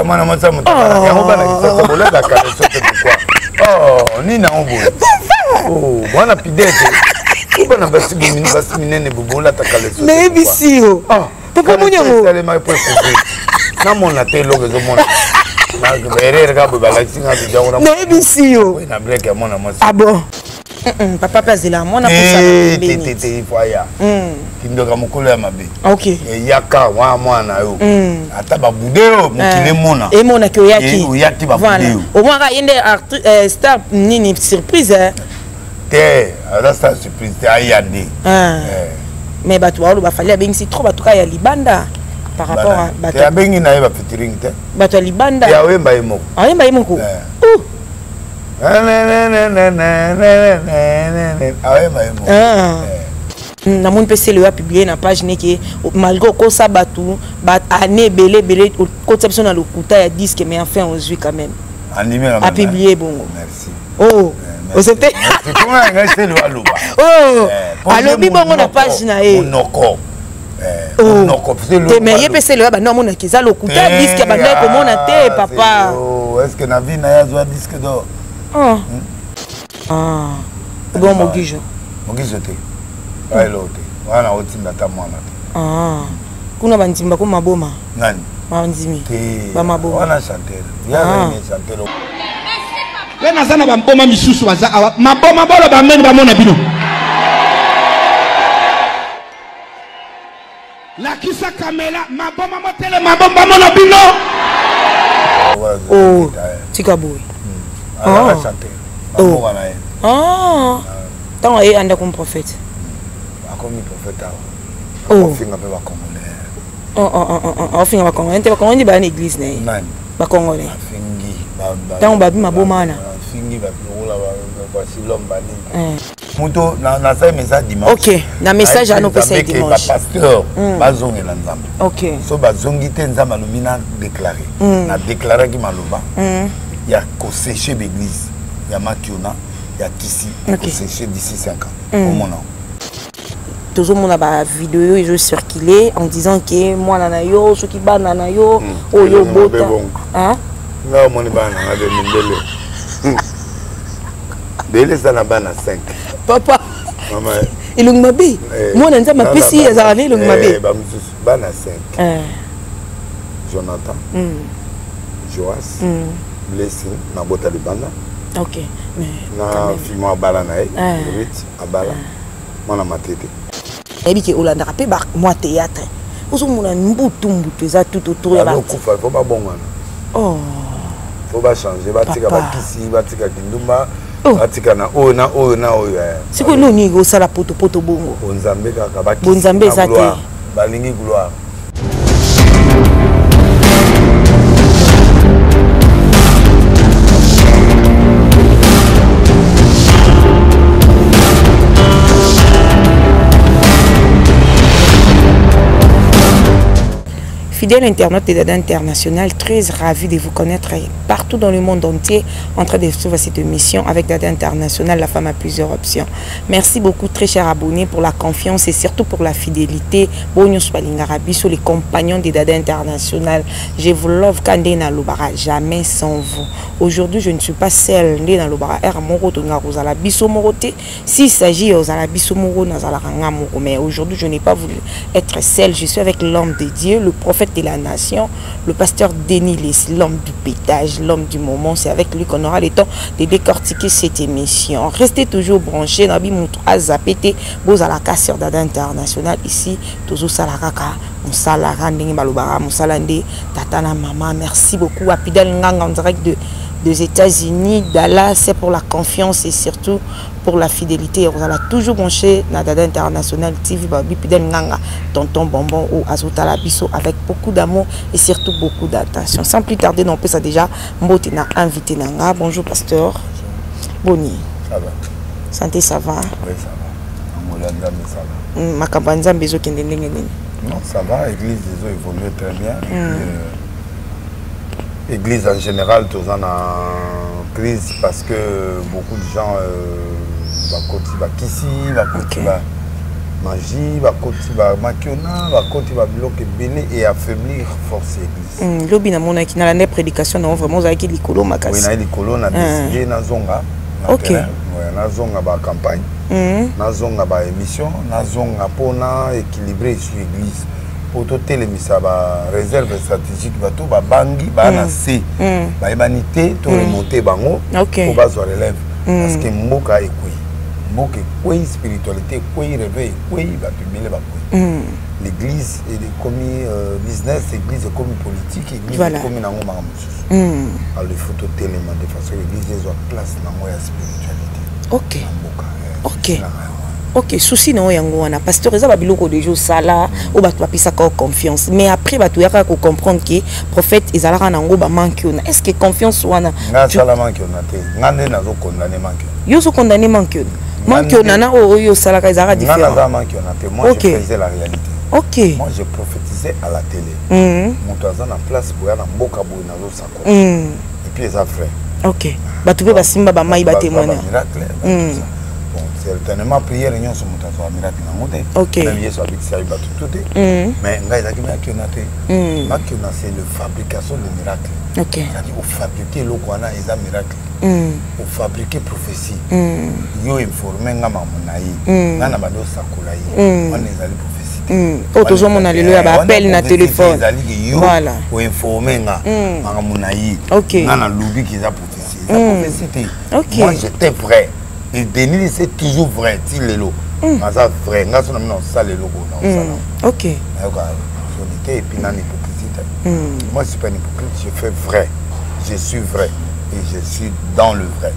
Mwana mwasi ya motakala yango bana kisasa bolata kaleso te pourquoi? Oh, nini yango boye? Oh, mwana pidete. Bana basi basi minene bobolata kaleso. Nayebisi yo. Ah. Papa moni yango. Esalemaki mpo ekouvrir. Namona te eloko ezomona. Erreur kaka boye balakisi nga video yango. Nayebisi yo. Na break ya mwana mwasi. Ah bon. Papa mpe azela mwana eh, te te te ifo aya mm. kindoka mokolo ya mabe eyaka wana mwana yo mm. ata babude oyo mokili eh. emona emonaki oyaki eh, oyaki babude yo omonaka ye nde eh, star nini surprise te aza star surprise te aya nde ah. Mais bato baoloba Fally abengisi trop bato kaka ya libanda par rapport à bato abengi na ye ba featuring te bato ya libanda ya oyemba ye moko ayemba ye moko Ah. Namoni mpe sele oyo apublie na page neke malgré okosa bato baannée ebele ebele, okotisa biso na lokuta ya disque, mais enfin ozwi quand même apublie bongo. Oh, osete oh, alobi bongo na page na ye. Monoko. Te, mais ye mpe sele oyo banda omonaki eza lokuta ya disque, bandaki komona te, papa. Est ce que na vie na ye azwa disque d'or? Ah. Ah. Bon, Mogijo. Mogijo te. Eloko te. Wana otinda ata mwana te. Ah. Kuna bandimi bakoma maboma. Nani? Bandimi. Te. Bamaboma. Wana chanteur. Ya ah. chanteur. Mpe naza na bamboma misusu baza awa maboma boloba ameni bamona bino. Lakisa kamela maboma motelema bamona bino. Oh, tika boye. Azalaka chanteur. Bamboka na ye. Ah. Ntango aye anda comme prophète. Akomi prophète awa. Oh. Afinga mpe bacongolais. Oh, oh, oh, oh, oh. Afinga bacongolais te, bacongolais nde baya na église na ye. Nani? Bacongolais. Afingi. Ntango babi maboma wana. Afingi bato lokola basilome banini. Moto nasali message dimanche. Ok, na message wana opesa ye dimanche. Bapasteur bazongela Nzambe. Ok. So bazongi te, Nzambe alobi na déclare. Na déclaraki maloba ya kosécher baeglise ya Makiona ya kisi, kosécher d'ici 5 ans. Omona. Tozomona bavideo ezocircule en disant ke mwana na yo, soki bana na yo oyo obota. Nga omoni bana na nga be mindele bele eza na bana 5. Papa, elongi mabe, mwana Nzambe apesi ye azalaka na elongi mabe. Bamosusu bana 5: Jonathan, Joas, Blessing nabota libanda na fimo abala na ye Rit abala mwana Matete. Nayebi ke olandaka mpe mwa théâtre, ozomona mbutu mbutu eza tout autour ya bakufa, fo babongwana. Oh. Fo bachange, batika bakisi, batika kindumba, batika na oyo na oyo na oyo. Sikoyo noni osala potopoto bongo? Bonzambe kaka. Bonzambe eza te. Balingi gloire. Fidèle internaute de Dada International, très ravi de vous connaître partout dans le monde entier en train de suivre cette émission avec Dada International, la femme a plusieurs options. Merci beaucoup, très chers abonnés, pour la confiance et surtout pour la fidélité. Bonios balingaka biso, les compagnons de Dada International. Je vous love kande nalobaka, jamais sans vous. Aujourd'hui, je ne suis pas seule. Nde nalobaka R moko tonga kozala biso moko te. S'il s'agit ozala biso moko nazalaka nga moko, mais aujourd'hui je n'ai pas voulu être seule. Je suis avec l'homme de Dieu, le prophète de la nation, le pasteur Denis Lessie, l'homme du pétage, l'homme du moment. C'est avec lui qu'on aura le temps de décortiquer cette émission. Restez toujours branchés. Nabi mutu azappe te, bozalaka sur Dada International ici. Tozosala kaka mosala ndenge balobaka mosala nde tata na mama. Merci beaucoup à Pidal Nganga en direct de des États-Unis, Dallas, c'est pour la confiance et surtout pour la fidélité. On a toujours branché na Dada International TV, babi Pidal Nganga, tonton Bonbon ou azotala biso avec beaucoup d'amour et surtout beaucoup d'attention. Sans plus tarder, on peut ça déjà mbote na invité na nga. Bonjour pasteur. Boni. Ça va. Santé, ça va? Oui, ça va. Ngola Nzambe, ça va. Makambo ya Nzambe ezokende ndenge nini? Non, ça va, église ils ont évolué très bien. Église en général, tous en crise parce que beaucoup de gens bakoti bakisi, bakoti ba. Magie, bakoti bamakiona, bakoti babiloko ebele et affaiblir force église. Lobi namonaki, nalanda prédication nango, vraiment ozalaki likolo makasi. Naye likolo, na décide nazonga na terrain, nazonga bacampagne, nazonga baémission, nazonga mpona équilibré sur église, mpo totelemisa baréserve stratégique. Bato babangi baa na se, bayebani te, to remonte bango mpo bazwa relève, parce que mboka ekwei, mboka ekwei, spiritualité ekwei, réveil ekwei, bato ebele bakwei. L'église ekomi business, église ekomi politique, église ekomi nango makambo mosusu. Alors il faut totelema de façon église ezwa place nango ya spiritualité na mboka. Ok, souci na oyo yango wana, pasteur, eza babiloko deja osala oyo bato bapesaka yo confiance, mais après bato oyaka kocomprendre ke prophète ezalaka nango bamanque wana. Est ce que confiance wana? Nga asala manque wana te, nga nde nazokondane manque. Yo ozokondane manque wana, manque wana na oyo oyo osalaka ezalaka différent. Nga naza manque wana te. Moi, je faisais la réalité. Moi, je prophétisais à la télé. Moto aza na place boya na mboka boye, nazosakola, et puis eza vrai. Ok, bato mpe basimba bamai, batémoigne. Miracle. Bon, certainement prière nyonso moto azwaka miracle nango te. Même Yesu abikisaki bato tu te. Mais ngai ezalaki makiona te. Makiona, c'est le fabrication de miracle. C'est-à-dire ofabrique eloko wana, eza miracle. Ofabrique prophétie, yo informe nga makambo na ye, nga na bandi osakola ye, wana ezali prophétie te. Oyo tozomona lelo ya baappel na téléphone. Ezali ke yo oinforme nga makambo na ye, nga nalobiki, eza prophétie, eza prophétie te. Moi, j'étais vrai et Denis, c'est toujours vrai ti lelo. Naza vrai, nga so na mina osala eloko na osala, nayoka soni te, et puis nani hypocrisie te. Moi, je suis pas un hypocrite, je fais vrai, je suis vrai et je suis dans le vrai.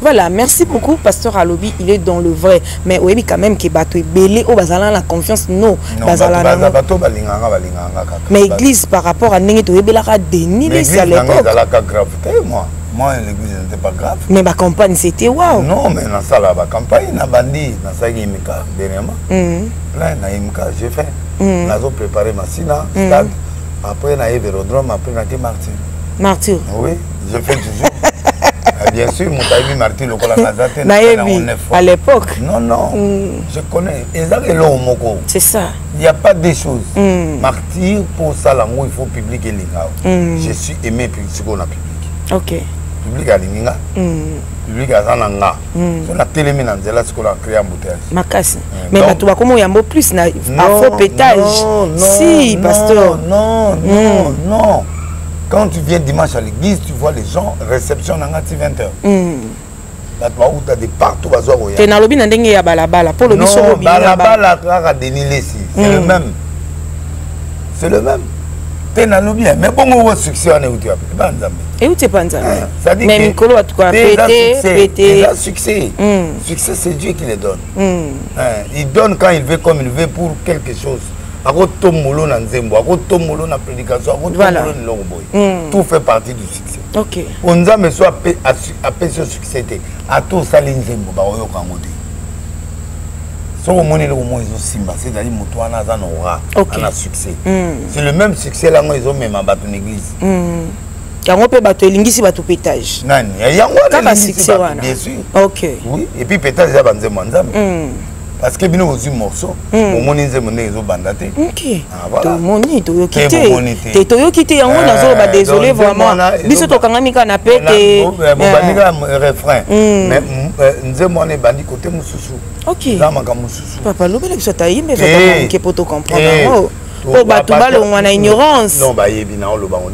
Voilà, merci beaucoup, pasteur alobi, il est dans le vrai. Mais oui, quand même, que bato ebele, oh, bazala la confiance, non. Bazala na bato balinganga, balinganga kaka. Mais église, par rapport à ndenge toyebelaka Denis Lessie à l'époque. Ezalaka grave te, moi. Moi, l'église n'était pas grave. Mais ma campagne, c'était waouh. Non, mais nasala ba campagne, na bandi, nasalaki imika dernièrement. Plein na imika, j'ai fait. Nazo préparé Masina, stade. Après na vélodrome, après na Martyr. Martyr. Oui, je fais toujours. Ah, bien sûr, moto ayebi Martyr lokola naza te. Nayebi à l'époque. Non, non, je connais. Ezaka eloko moko. C'est ça. Il n'y a pas des choses. Martyr, pour ça, il faut public elinga. Je suis aimé sikoyo na public. Public alingi nga. Public aza na nga. So natelemi na nzela sikoyo, na créer embouteillage. Makasi. Mais bato bakoma oyambo plus na afro pétage. Si, pasteur. Non, non, non. Quand tu viens dimanche à l'église, tu vois les gens, réception na nga ti 20 heures. Bato bauta de partout, bazwa koya. Te, nalobi na ndenge ya balabala mpo lobi soko balabala kaka Denis Lessie, c'est le même, c'est le même te. Nalobi, mais bongo wo succès wana euti wapi? Eba Nzambe. Euti epa Nzambe, mais mikolo bato pete pete. Eza succès. Succès, c'est Dieu qui le donne. Il donne quand il veut, comme il veut, pour quelque chose. Akotombolo na nzembo, akotombolo na prédication, akotombolo na eloko boye. Tout fait partie du succès. Po Nzambe so apesi yo succès te, ata osali nzembo, bakoyoka yango te. Soki omoni eloko moko ezosimba, c'est-à-dire moto wana aza na aura, ana succès. C'est le même succès lango ezomema bato na église. Yango mpe bato elingisi bato pétage. Nani yango? Kaka succès wana. Bien sûr. Oui, et puis pétage eza banzembo ya Nzambe, parce que bino bozwi morceau, omoni nzembo ndenge ezobanda te. Tomoni, toyoki te, te toyoki te. Yango nazoloba, désolé vraiment, biso tokangami kaka na pete. Bobandi kaka refrain, mais nzembo wana ebandi kote mosusu, eza makambo mosusu. Papa, lobela biso ata yimbe moke po tocomprendre yango, po bato balongwa na ignorance. Non, bayebi na oloba ngo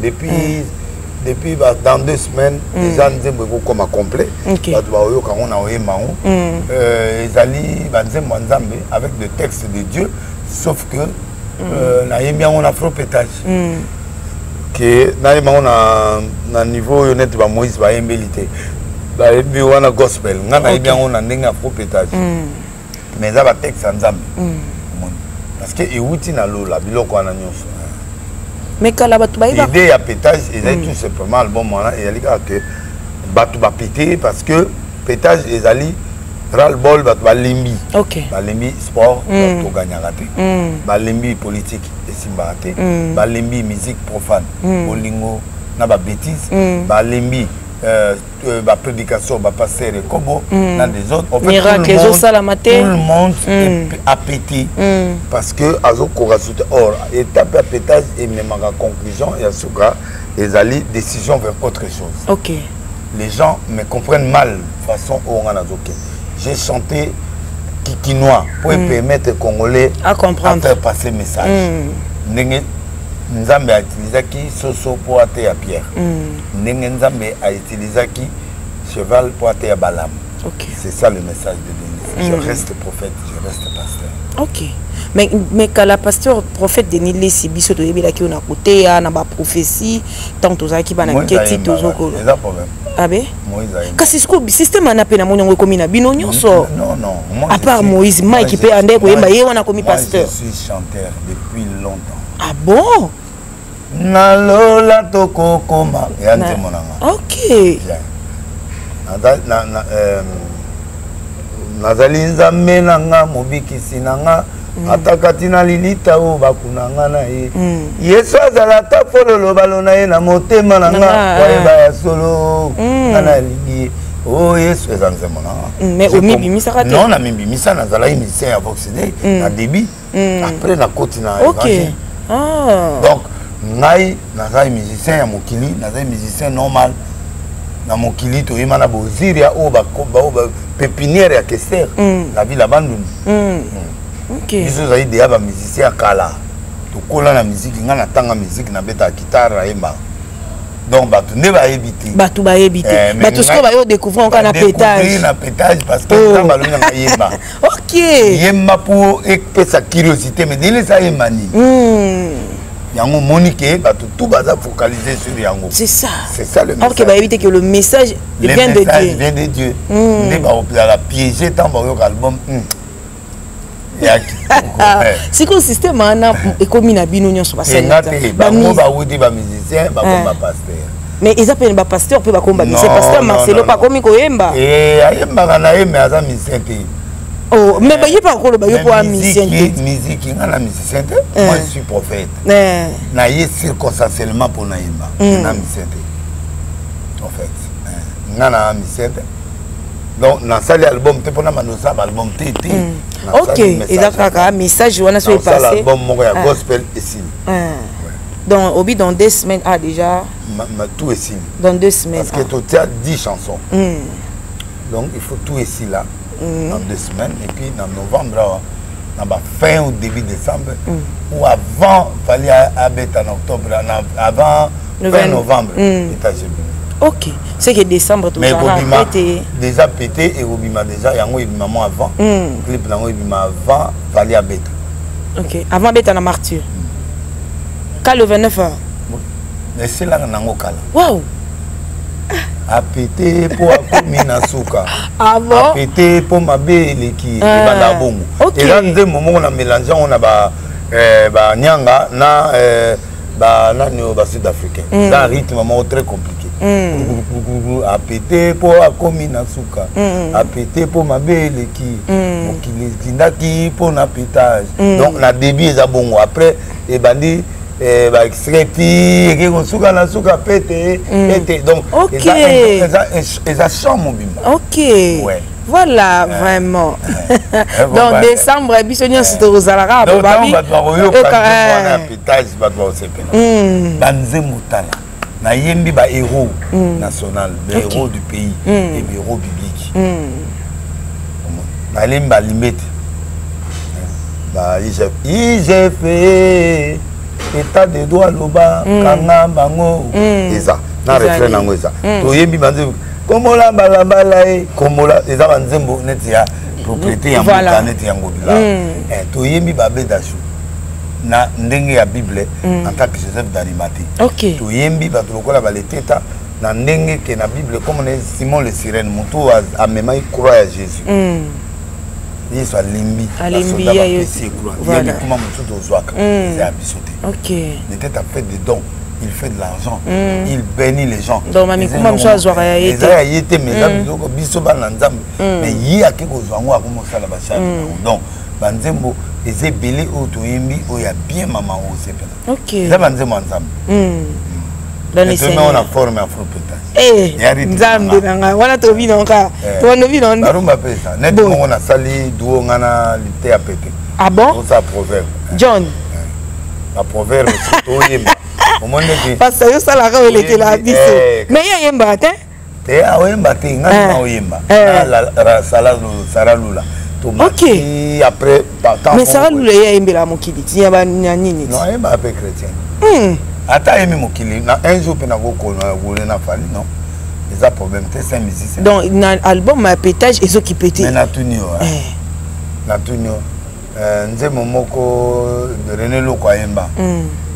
depuis dans 2 semaines déjà nzembo ekokoma complet. Bato baoyoka yango na oyemba yango. Ezali banzembo ya Nzambe avec le texte de Dieu, sauf que nayembi yango na afropétage, ke nayemba yango na niveau oyo neti bamoïse bayembeli te, bayembi wana gospel. Nga nayebi yango na ndenge afropétage, mais eza batexte ya Nzambe, parce que ewuti na lola, biloko wana nyonso. Mais kala bato bayeba. Idée ya pétage ezali tout simplement album wana ezali kaka ke bato bapete, parce que pétage ezali ras-le-bol. Bato balembi, balembi sport, toganyaka te, balembi politique, esimbaka te, balembi musique profane, bolingo na babétise, balembi. Baprédication, bapasteur ekobo na des autres. En fait, Miracle ezosalama te. Tout le monde est apété parce que azokoka sute. Or étape ya pétage ememaka conclusion ya suka, ezali décision vers autre chose. Les gens me comprennent mal, façon oyo nga nazokende. J'ai chanté kikinois pour permettre Congolais à comprendre, à faire passer message. Ndenge Nzambe autilisaki soso mpo ateya Pierre, ndenge Nzambe autilisaki cheval mpo ateya Balamu. C'est ça le message de Denis. Je reste prophète, je reste pasteur. Ok, mais kala, pasteur prophète Denis Lesi, biso toyebelaki yo na koteya na baprophétie. Ntango tozalaki bana keti, tozokolo Eza problème. Abe. Moïse ayemba. Kasi sikoyo système wana mpe namoni yango ekomi na bino nyonso. Non, non. Moi, À je part Moïse, Mike mpe ande koyemba, ye wana akomi moi, pasteur. Je suis chanteur depuis longtemps. Ah bon? Nalola tokokoma ya nzembo na nga. Bien. Nazali Nzambe na nga, mobikisi na nga, ata kati na lilita oyo bakuna nga na ye. Yesu azala ata fololo, balona ye na motema na Na nga. nga, Koyeba ya solo, nga nalingi ye o Yesu, eza nzembo na nga. Mais omibimisaka te? Non, namibimisa. Nazalaki musicien ya Vox D na début, après nakoti na évangile. Donc ngai nazali musicien ya mokili, nazali musicien normal na mokili. Toyema na boziria oyo pépinière ya Kester na ville ya Bandundu. Biso ozali deya bamusicien ya kala, tokola na musique. Ngai natanga musique, nabetaka guitare, nayembaka. Donc bato nde bayebi te. Bato bayebi te. Bato sikoyo bayo découvrir encore na pétage. Na pétage, parce que nzambe alobi nanga yemba. Yemba mpo epesa curiosité, mais ndenge eza yemba nini yango, omoni ke bato tout baza focalisé sur yango. C'est ça. C'est ça le Or que message. bayebi te que le message Le vient de message Dieu. Vient de Dieu. Nde bakozala piégé ntango bakoyoka album ya kitoko. Sikoyo système wana ekomi na bino nyonso. Enga te, bango bawuti bamusicien, bakomi bapasteur. Mais eza pene bapasteur mpe bakomi bamusicien. Pasteur Marcelo mpe akomi koyemba. Ayembaka na ye, mais aza musicien te. Oh, mais baye mpe akoloba yo mpo amusicien te. Musique, nga na musicien te. Moi, je suis prophète. Na ye circonstanciellement mpo nayemba, na musicien te. En fait, nga na musicien te. Donc nasali album te mpona bando osala baalbum te te. Ok, eza kaka message wana so epasse. Album moko ya gospel esili. Donc obi dans 2 semaines, ah, déjà. Ma, tout esili. Dans 2 semaines. Parce que totia 10 chansons, donc il faut tout esila dans 2 semaines. Et puis dans novembre awa, na bafin ou début décembre ou avant Fally abeta na octobre, avant fin novembre, étage. Ok, c'est que décembre. Mais ekobima déjà pété, ekobima déjà yango, ebima mo avant. Clip nango ebima avant Fally abeta. Ok, avant abeta na Martyr ka le 29 heures. Eselaka nango kala. Wow. Apete mpo akomi na suka. Ah bon? Apete mpo mabe eleki. Ebanda bongo. Eza nzembo moko na mélange yango na banyanga na banani oyo basud africain. Eza rythme moko très compliqué. Apete mpo akomi na suka, apete mpo mabe eleki, mokili ekindaki mpo na pétage. Donc na début eza bongo, après ebandi baextrait ti eke kosuka na suka pete pete. Donc eza champ mobimba. Ok, voilà, vraiment. Donc décembre, biso nyonso tokozalaka. Bato bakoyoka wana pétage, bato bakosepela banzembo. Tala, nayembi bahéros national, bahéros du pays et bahéros biblique. Nalembi balimbe te, ba IGF, état de droit, loba kanga bango, eza na refrain nango. Eza toyembi banzembo kombola balabala ye kombola, eza banzembo neti ya propriété ya mboka, neti ya Ngobila. Toyembi babedashu na ndenge ya Bible en tant que Joseph d'Arimathée. Toyembi bato lokola baleteta na ndenge ke na Bible, comme na Simon le Sirène, moto oyo amemaki croix ya Jésus. Yesu alembi, basoda bapesi ye croix ye, mikuma mosusu tozwaka eza ya biso te. Leteta fait des dons, il fait de l'argent, il bénit les gens. Eza ya ye te, mais eza biloko biso bana Nzambe. Mais ye ake kozwa yango, akomosala bashari yango. Donc banzembo eza ebele oyo toyembi, oyo ya bien, mama, oyo osepela, eza banzembo ya Nzambe. Dans le Seigneur na forme ya afro-pétage. Eh, nzambe na ngai wana tobina kaka tobanda obina. Barumba mpe eza neti moko nasali duo nga na lite ya pete. Ah bon? Oza proverbe. John. Baproverbe toyemba, omoni neti Parce que yosalaka olekela biso, mais ye ayembaka te. Te, aoyemba te, ngai na oyemba na Sara Lula. Ok. Après. Mais Sara Lula, ye ayembelaka mokili ti ya banini. Non, ayembaka mpe chrétien. Ata ayembi mokili na un jour mpe nakokona na Fally, non, eza problème te, c'est un musicien. Donc na album ya pétage ezokipe te. Mais natuni yo, natuni yo, nzembo moko René Loko ayemba,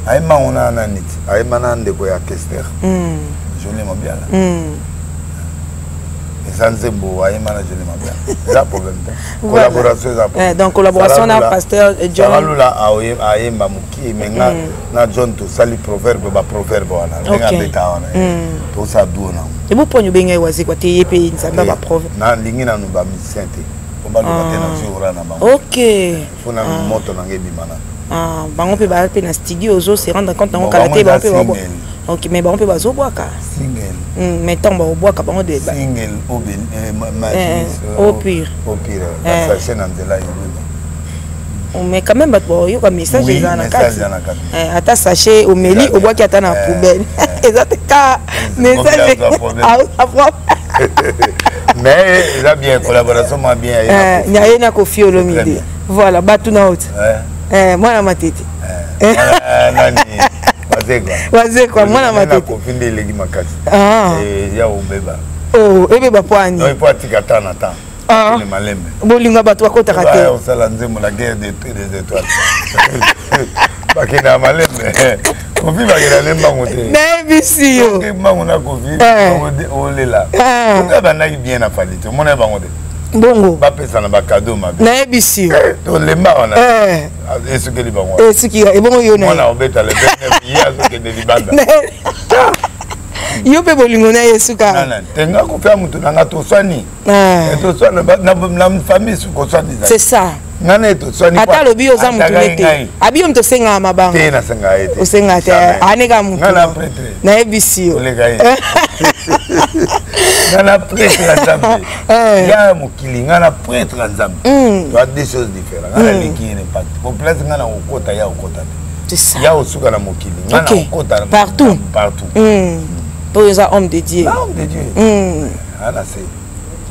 ayemba ngo na nani ti, ayemba na ndeko ya Kester, Jolie Mabiala. Eza nzembo ayemba na Jolie Mabiala, eza problème te, collaboration eza. Problème. Donc collaboration na pasteur John. Lula ayemba mokie, mais nga na John tosali proverbe, baproverbe wana ndenge abeta wana, tosala duo nango. Eboponi obengai Wazekwa te, ye mpe nzambe baproverbe. Nalingi nanu bamusicien te, po baloba te nazwi ora na bango. Fo nanu moto nanga ebima na Bango mpe baa mpe na studio, ozo se rendre compte nango kala te. Bango mpe, ok, mais bango mpe bazobwaka. Single. Mais ntango bakobwaka bango de single au pire. Au pire, basachet na nzela yobeba. Mais quand même bato baoyoka message eza na kati. Ata sachet omeli, obwaki ata na poubelle, eza te ka message. Mais eza bien, collaboration mwa bien. Ye na Kofi Olomide, voilà, bato na oti mwana Matete. Nani? Wazekwa. Wazekwa, mwana Matete. Kofi nde eleki makasi ya obeba. Oh, ebeba po ani? Po atika ta na ta malembe. Bolingo bato bakotaka te. Osala nzembo la guerre des étoiles, bakenda malembe. Kofi bakenda nde mbango te. Nayebisi yo. Mbango na Kofi olela oka bandaki bien na Fally te, omona bango te. Bongo. Bapesana bacadeau mabe. Nayebisi yo. Tolemba wana, esukeli bango. Esuki ebongo yo. Mwana obeta le 29, ye azokende libanda. Yo mpe bolingo na ye suka. Te, nga Kofi ya motu na nga, toswani, toswana na famille, koswanisa. C'est ça. Nga na ye toswani. Ata alobi oza motu ne te, abi yo moto osengaka mabanga. Te, nasengaka ye te. Osengaka te, aneka motu. Nga na prêtre. Nayebisi yo. Oleka ye, nga na prêtre ya Nzambe ya mokili, nga na prêtre ya Nzambe, toa deux choses différentes. Nga naleki ye na impact po place nga na kokota, ya kokota te, ya kosuka na mokili, nga na kokota. Partout. Partout. Po oza homme de Dieu. Homme de Dieu ana se.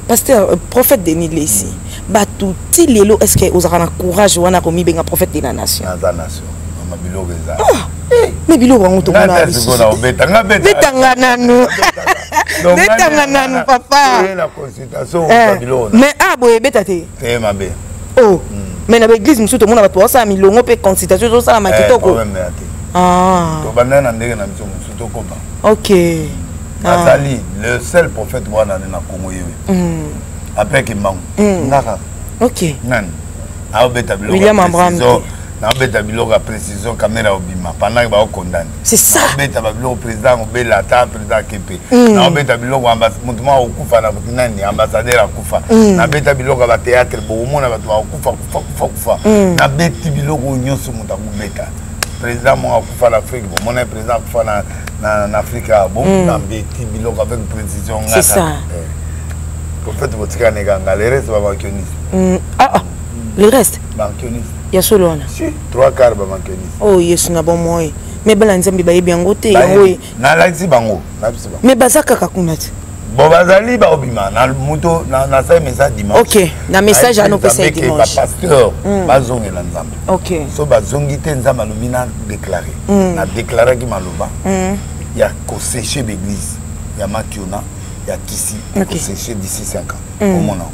Pasteur, prophète Denis Lesi, bato ti lelo, est ce que ozalaka na courage wana komibenga prophète de la nation? Naza nation, mama, biloko eza. Mais biloko yango tomona. Betanga nanu, betanga nanu, papa. Mais a boye ebeta te. Te, mabe. Oh, mais na baeglise mosusu tomona bato baosala milongo mpe consultation ezosalama kitoko. Tobandai na ndenge na biso mosusu, tokoba. Nazali le seul prophète wana na Congo yewe après Kimbangu, nga kaka. Nani aobeta biloko? William Abraham. Naobeta biloko ya précision, caméra obima pendant que baokondane. C'est ça. Naobeta babiloko, président obela, ata président akepe. Naobeta biloko, moto moko akokufa na nani, ambassadeur akufa. Nabeta biloko ya bathéâtre, bokomona bato bakokufa, kufa, kufa, kufa. Nabeti biloko nyonso moto akobeta. Président moko akufa na Afrique, bomona président akufa na Afrique awa. Bon, nabeti biloko avec précision. C'est ça. Prophète botika nekanga, le reste bamakioniste. Ah, ah, le reste. Bamakioniste. Ya solo wana. Si, trois quarts bamakioniste. Oh, Yesu na bomoi! Mais bala Nzambe bayebi yango te yango. Nalakisi bango, nayebisi bango. Mais baza kaka kuna te. Bon, bazali baobima na moto, nasali message dimanche. Ok, na message ano opesa ye dimanche. Bapasteur bazongela Nzambe. So bazongi te, Nzambe alobi na déclaré, na déclaraki maloba ya kosécher baeglise ya makiona, ya kisi, kosécher d'ici 5 ans, omona.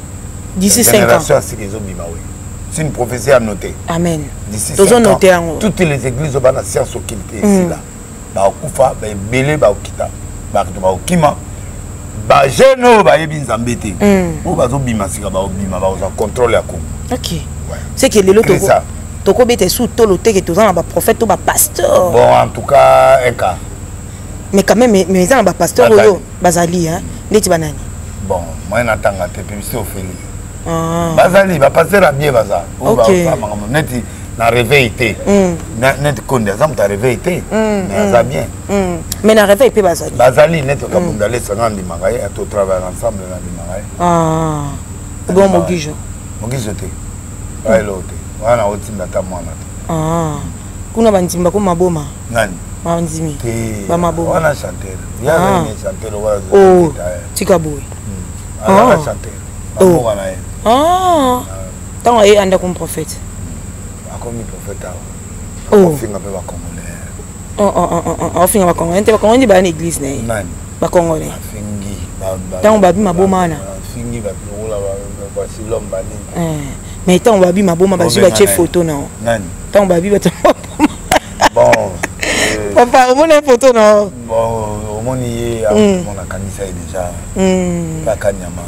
D'ici 5 ans. Génération ya sika ezobima, oui, c'est une prophétie à noter. Amen. D'ici 5 ans, toutes les églises oyo bana science occulte esila, bakokufa baebele, bakokita, bato bakokima, bajeune oyo bayebi Nzambe te, oyo bazobima sika, baobima, bakozwa contrôle ya Congo. Ok, c'est que lelo tokobeta esu tolo teke toza na baprophète to bapasteur. Bon, en tout cas un cas. Mais quand même, mais eza na bapasteur oyo bazali neti banani? Bon, moyen natanga te, publicité ofeli. Bazali bapasteur ya bien, baza oyo basala makambo neti. na réveil te. Neti Konde aza moto ya réveil te, mais aza bien. Mais na réveil mpe bazali. Bazali, neti Kabunda Lesanga, andimaka ye, totravaille ensemble, nandimaka ye. Ah. Bon, Mogijo? Mogijo te, baeloo te wana, otinda ata mwana te. Ah. Kuna bandimi bakoma maboma. Nani? Bandimi. Te. Bamaboma. Wana chanteur ya chanteur. Oh, tika boye. Azaka chanteur, bamboka na ye. Ntango aye anda comme prophète. Akomi prophète awa, akofinga mpe Bacongolais. Aofinga Bacongolais te, Bacongolais nde baya na église na ye. Nani? Bacongolais. Afingi. Ntango babi maboma wana. Afingi bato lokola basilome, banini. Mais ntango babi maboma, bazwi, batie photo na Nani? Ntango babi bato Bon. Papa, omoni photo na Bon, omoni ye, mona akanisa ye déjà kaka nyama.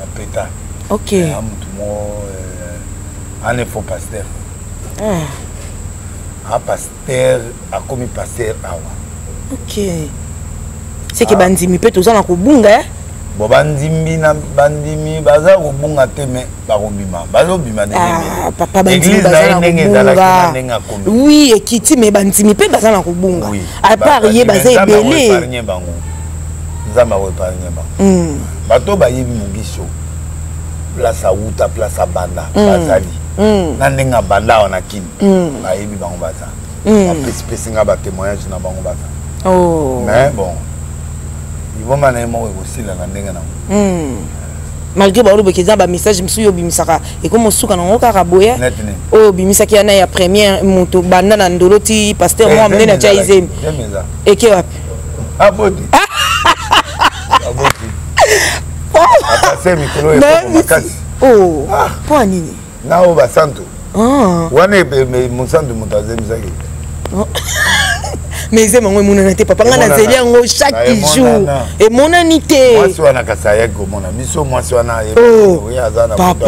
Apeta. Amutu moko ane faux pasteur. A pasteur, akomi pasteur awa. Ok, c'est que bandimi mpe toza na kobunga. Bon, bandimi na bandimi baza kobunga te, mais bakobima, bazobima. Papa, bandimi baza na kobunga, oui, ekiti, mais bandimi mpe baza na kobunga. À part ye, baza ebele. Bango, Nzambe akoépargne bango. Bato bayebi Mogiso, place awuta, place abanda, bazali na ndenge abanda awa na Kini, bayebi bango, baza bapesipesi nga batémoignage na bango, baza. Mais bon, liboma na ye moko ekosila na ndenge nango. Malgré balobaki, eza bamessage mosusu oyo obimisaka, ekomi osuka nango kaka boye. Oyo obimisaki yana ya première moto banda na ndolo ti pasteur mwa monene atya izemi, eke wapi? Aboti, aboti, apase mikolo makasi. Mpo ya nini? Na oyo basantu wana, mosantu moto azemisaki. Mais ezemi yango emonana te, papa. Ngai nazeli yango chaque jour, emonani te. Mwasi wana kasi ayaki komona biso, mwasi wana aza na Papa,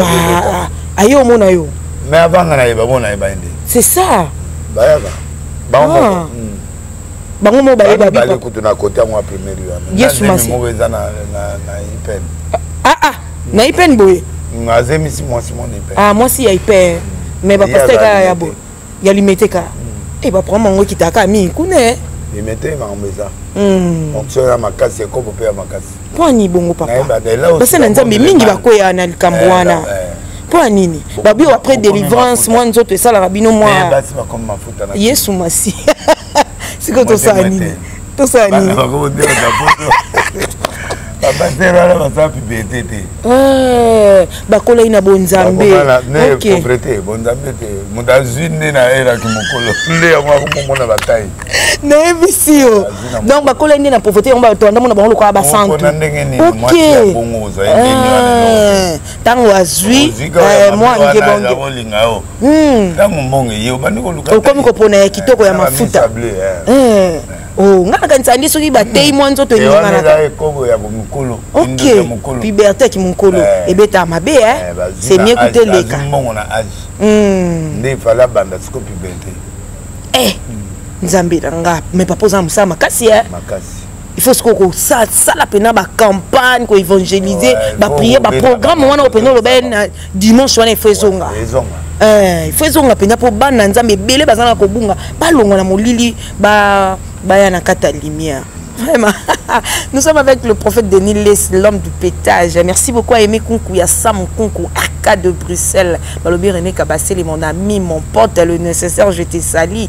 aye omona yo? Mais avanga nayeba, mo nayeba ye nde. C'est ça. Bayaka bango moko. Bango moko bayeba. Bale kutu na kote yango ya première wana. Yesu Masi. Moko eza na IPN. Ah ah, na IPN boye? Azemisi mwasi mo na IPN. Ah, mwasi ya IPN. Mais bapasteur kaka ya boye ya Limete kaka e baprogramme yango ekitaka mingi kuna. Limete, makambo eza onction ya makasi, ekobo mpe ya makasi. Mpo ani bongo, papa? Basa na Nzambe mingi bakwea na likambo wana. Mpo ya nini? Babi après délivrance, mwa nzoto esalaka bino mwa Yesu Masi. Sikoyo tosala nini? Tosala nini? Bapasteur wana basala puberté te. Bakolai na bonzambe. Pauvreté, bonzambe te. Moto azwi nde na eraki mokolo nde yango akomomona batai. Nayebisi yo, donc bakolai nde na pauvreté, yango bato andamona bango lokola basantu. Ndenge nini mwasi ya bongo ozwa Ntango azwi mwa ngebonge, yo ntango mbongo eye, obandi koluka. Okomi kopona ya kitoko ya mafuta. Nga nakanisa nde soki batei mwa nzoto eninganaka. Ekobo ya mokolo. Ok, puberté ya kimokolo ebetaka mabe. C'est mieux kuta eleka. Mbongo na age nde efali abanda siko puberté. Nzambe na nga! Mais papa, oza na mosala makasi. Makasi. Il faut sikoyo kosala mpena bacampagne, koévangéliser, baprière, baprogramme wana opena oloba na dimanche wana, il faut ezonga, il faut ezonga mpenza, mpo bana Nzambe ebele baza na kobunga, balongwa na molili, baya na kati ya lumière. Vraiment. Nous sommes avec le prophète Denis Lessie, l'homme du pétage. Merci beaucoup à Aimé Kunku, à Sam Kunku, Arca de Bruxelles. Balobi René Kabasseli, mon ami, mon pote, le nécessaire, je te salue.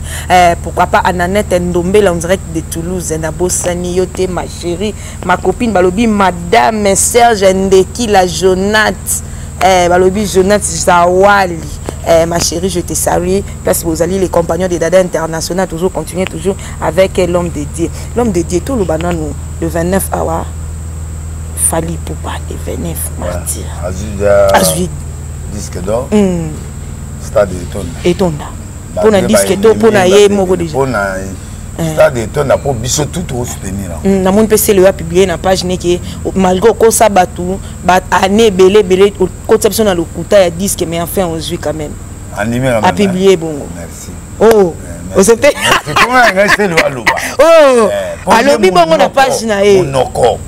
Pourquoi pas Ananette Ndombele en direct de Toulouse. Nabo Sani Yote, ma chérie, ma copine, Balobi, Madame Serge Ndeki, la Jonathe. Balobi Jonathe Zawali. Ma chérie, je te salue. Place Bozali, les compagnons de Dada International, toujours continuer, toujours avec l'homme de Dieu. L'homme de Dieu, tout le banane, le 29 awa, Fally Ipupa, le 29 martyr. Azui disque d'or. Stade etonda. Etonda. Pour un disque d'or, pour un ye moko déjà. Pour stade etonda, pour biso tout osoutenir. Namoni mpe sele oyo apublie na page neke, malgré okosa bato ba année ebele ebele, okotisa biso na lokuta ya disque, mais enfin ozwi quand même. Apublie bongo. Merci. Oh, osete. Oh, alobi bongo na page na ye. Monoko.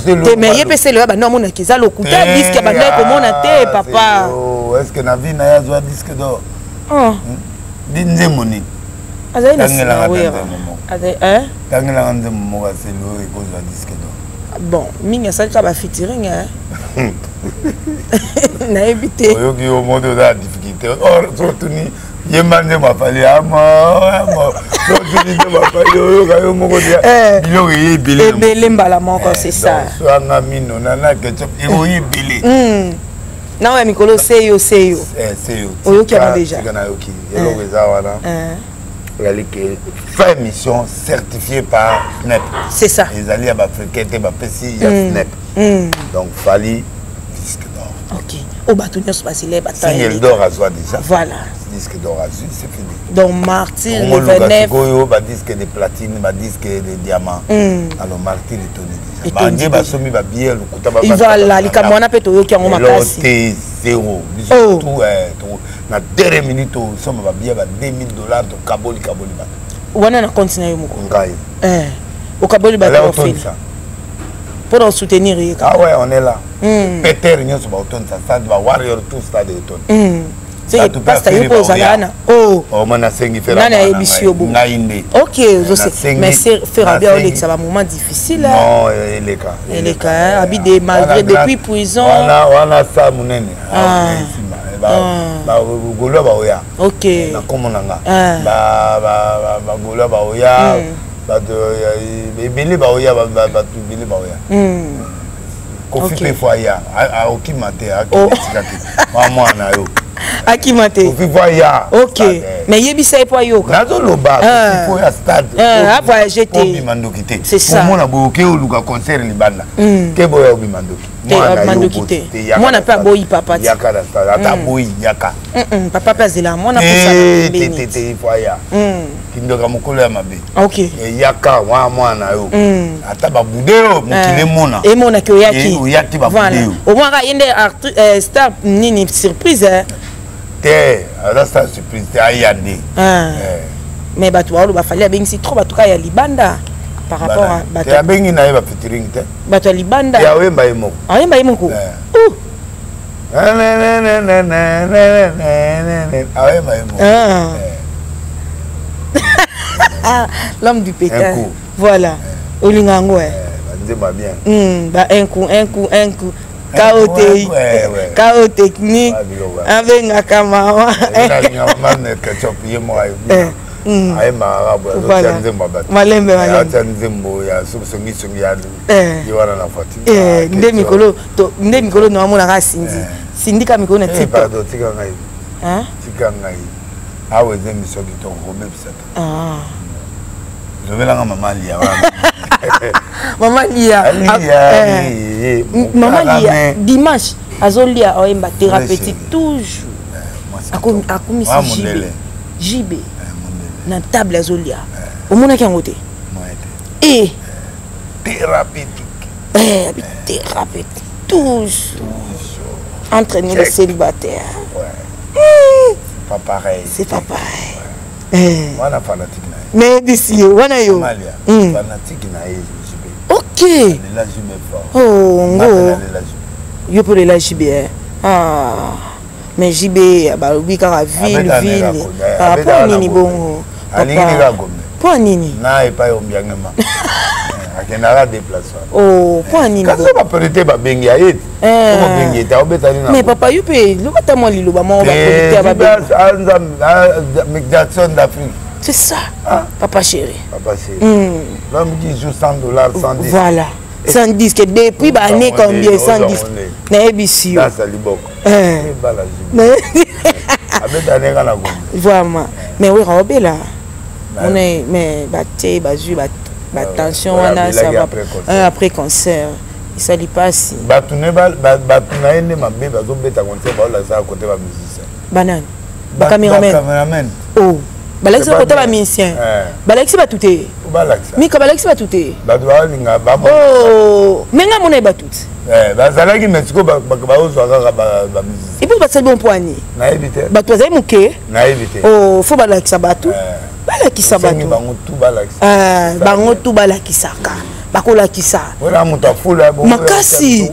Te, mais ye mpe sele oyo bando amonaki eza lokuta, disque bando komona te, papa. yango est ce que na vie na ye azwa disque d'or? Oh. Di nzembo nini? Azali na nsima Wera. Tangelanga nzembo moko ya Celeo oyo ekozwa disque d'or. Bon, mingi asali kaka bafeaturing, nayebi te. Oyoki yo moto oza na difficulté, or so otuni yemba nzembo a Fally amo, so otuni nzembo a Fally, oyoka yo moko te, biloko eye ebele. Ebele mbala moko, c'est ça. So anga mino na ketchup ekoyi ebele. Na oyo ya mikolo, seyo seyo. Seyo. Oyoki yango déjà? Tika, nayoki eloko eza wana, ezali ke fin mission certifié par SNEP. C'est ça. Ezali ya baafricain te, bapesi ya SNEP. Donc Fally, disque d'or. Ok, oyo bato nyonso basile. Single d'or azwa déjà. Voilà. Disque d'or azwi, c'est fini. Donc Martyr le 29. Sikoyo badisque de platine, badisque de diamant. Alors Martyr etondi déjà, banje basombi babillet lokuta. Voilà, likambo wana mpe toyoki yango makasi. Te, zéro. Biso tout na dernière minute tosomba babillet ba 2000 $, tokaboli kaboli bato. Wana na compte na yo moko? Ngai. Okaboli bato ofeli mpona osoutenir ye? Ah ouais, on est là. Peter nyonso baotondisa stade, bawarrior tout stade etondi. Pasteur, yo mpo ozala wana? Oma nasengi. Nani ayebisi yo bongo? Ngai nde. Ok, mais Ferre abi aolekisa bamoment difficile. Non, eleka. Eleka abi de malgré depuis prison. Wana sa monene nsima bagaulois baoya. Na kombo na nga, bagaulois baoya, bato ebele baoya, bato ebele baoya. Kofi mpe fo aya, akokima te, akende esika te, mwa mwana yo. Akima te. Kofi fo aya. Ok, mais yebisa ye mpo ayoka. Nazoloba, Kofi fo ya stade. Avoyage te. Obima ndoki te. C'est ça. Omona boye, oke oluka concert libanda ke boya, obima ndoki. Mandoki te, mwana mpe aboyi papa te. Yaka na stade, ata aboyi, yaka. Papa mpe azela mwana. Te te te, fo aya, kindoka mokolo ya mabe. Yaka wana mwana yo, ata babude oyo mokili emona. Emonaki oyaki. Oyaki, babude yo. Omwaka ye nde star nini, surprise. Te, aza star surprise te, aya nde. Mais bato baoloba Fally abengisi trop bato kaka ya libanda par rapport à bato. Abengi na ye bafeaturing te. Bato ya libanda. Ya oyemba ye moko. Ayemba ye moko. Ayemba ye moko. L'homme du pétain, voilà, olinga yango. Banzembo bien. Ba un coup, un coup, un coup, KOTI, KO technique, abengaka mama. Ketchup ye moko ayembaka boye, azotia nzembo ya bato. Malembe malembe. Atia nzembo ya songisongi ya ye wana na voiture. Nde mikolo, nde mikolo naomonaka Sindi sindika mikolo na TikTok. Pardon, tika ngai, tika ngai awa, eza émission kitoko, kobebisa te. Lobelanga mama Lia wana. Mama Lia. Mama Lia dimanche azolia, oyemba thérapeutique toujours, akomisi JB JB na table azolia, omonaki yango te? E thérapeutique. Abi thérapeutique toujours, entre nous les célibataires. Ouais. C'est pas pareil. C'est pas pareil. Wana fanatique na ye. Nayebisi ye wana yo. Fanatique na ye JB. Ok. Lela JB fort. Oh ngo yo mpo lela JB. Ah, mais JB balobi kaka ville ville, mpo nini bongo? Alingi kaka Gombe. Mpo nini? Na epai ombiangema akendaka déplacement. Oh, mpo nini? Kasi bapriorité babengi aye te, babengi ete aobetani na. Mais papa, yo mpe loba ata mwa liloba moko, bapriorité ya babengi. Jackson d'Afrique. C'est ça. Ah. Papa chéri. Papa chéri. L'homme qui joue 100 $, 110. Voilà. 110 que depuis ba année combien, 110. Nayebisi yo. Dans liboko. Bala abeta na Gombe. Vraiment. Mais oui, Robela. On est mais batie bazui ba ba tension wana, ça va après concert. Esali pasi. Bato ne bato na ye nde mabe, bazobeta concert, baolakisaka kote ba musicien. Banani? Bacameraman? Cameraman. Oh, balakisi kota bamusicien, balakisi bato te. Mika, balakisi bato te. Bato balinga. Me nga mona ye bato te. Bazalaki, mais sikoyo baozwa kaka bamusicien. Et puis basali bon mpo ani? Nayebi te. Bato bazali moke. Nayebi te. Fo balakisa bato, balakisa bato. Bango tu balakisa. Bango tu balakisaka. Bakolakisa makasi.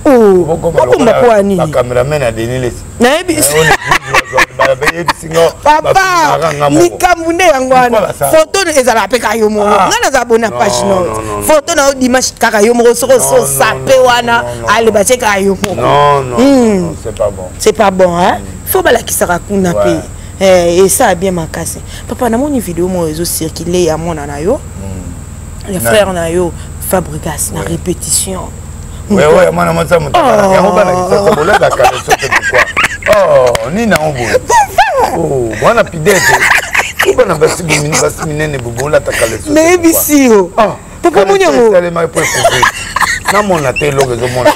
Bokomba po nini? Nayebi papa, likambo nde yango wana. Foto ezalaka mpe kaka yo moko. Ngai nazala bona page note, foto na yo dimanche kaka yo moko. Soki ososape wana, ale batie kaka yo moko. C'est pas bon, hein? Faut balakisaka kuna mpe, esala bien makasi. Papa, namoni video moko ezocircule ya mwana na yo, ya frère na yo Fabrigas, na répétition. Wewe mwana mwasi ya moto yango, balakisa bolakaka leso te. Pourquoi? Oh, nini yango boye? Mwana pidete, bana basi basi minene bolataka leso. Nayebisi yo, papa, moni yango. Esalemaki po ekouvrir, namona te eloko ezomona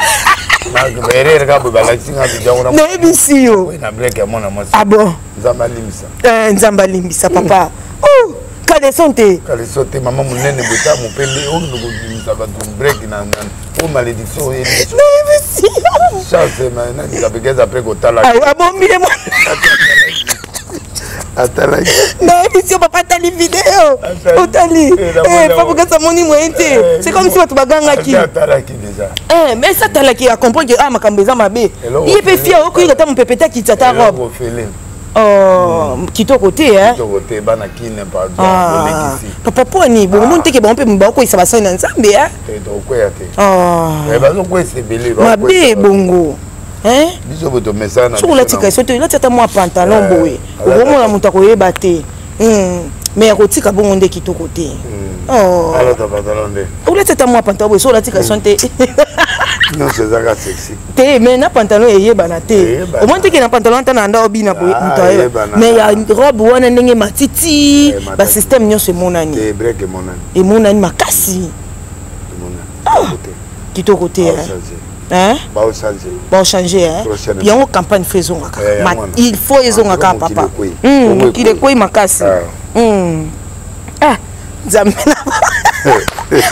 erreur kaka boye. Balakisi nga video yango. Nayebisi yo. Na break ya mwana mwasi. Ah bon? Nzambe alimbisa. Nzambe alimbisa, papa. Oh, caleçon te. Caleçon te, mama monene bota mopembe oyo kobimisa bato break na o malédiction oyebi. Nayebisi yo. Chance nani kapekeza apres kotala. Abombi ye. Atalaki. Nayebisi yo, papa, atali video, otali Fabrigas, amoni moyen te. C'est comme si bato bagangaki. Atalaki déjà. Mais ça, atalaki, acomprendre que ah, makambo eza mabe. Ye mpe fia okoyika ata mopepe te, akitisa ata robe. Kitoko te. Kitoko te, bana kine, pardon, bolekisi. Papa, poni bomoni teke bango mpe bakoyisa basali na Nzambe. Tokokwea te, bazokwesa ebele. Mabe bongo. Biso boye tomesana. Soki olatika so te, olati ata mwa pantalon boye, okomona moto akoyeba te. Mais ya kotika bongo nde kitoko te. Alata pantalon nde. Olati ata mwa pantalon boye, so olatika so te. Nyonso ezaka sexy. Te, mais na pantalon eyebana te. Omoni teke na pantalon ata na nda obina boye, moto ayeba. Mais ya robe wana, ndenge matiti, basystème nyonso emonani. Emonani makasi, kitoko te. Baochange yango. Campagne faut ezonga kaka, il faut ezonga kaka, papa. Mokili ekwei makasi. Ah, Nzambe na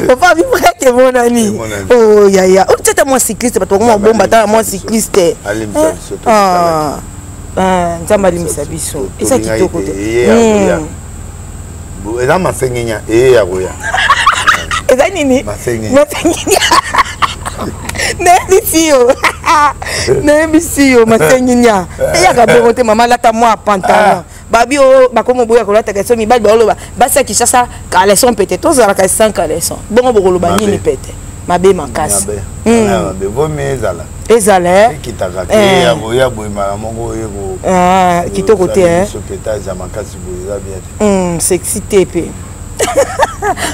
papa, vibreke emonani. Oh yaya, otiata mwa cycliste, bato bakoma bomba ata mwa cycliste. Nzambe alimbisa biso, eza kitoko te. Eza masengenya eye ya koya. Eza nini? Masengenya. Nayebisi yo, nayebisi yo, masenginya eyaka bongo te. Mama, alata mwa pantalon. Babi oyo bakoma boya kolataka so mibali baoloba basi ya Kinshasa caleçon pete, tozalaka sans caleçon bongo, bokoloba nini? Pete mabe makasi. Ezala. Ezala. Ekitaka te ya koya boye mbala moko oye. Kitoko te. Petage ya makasi boye eza bien te. Sexy te mpe.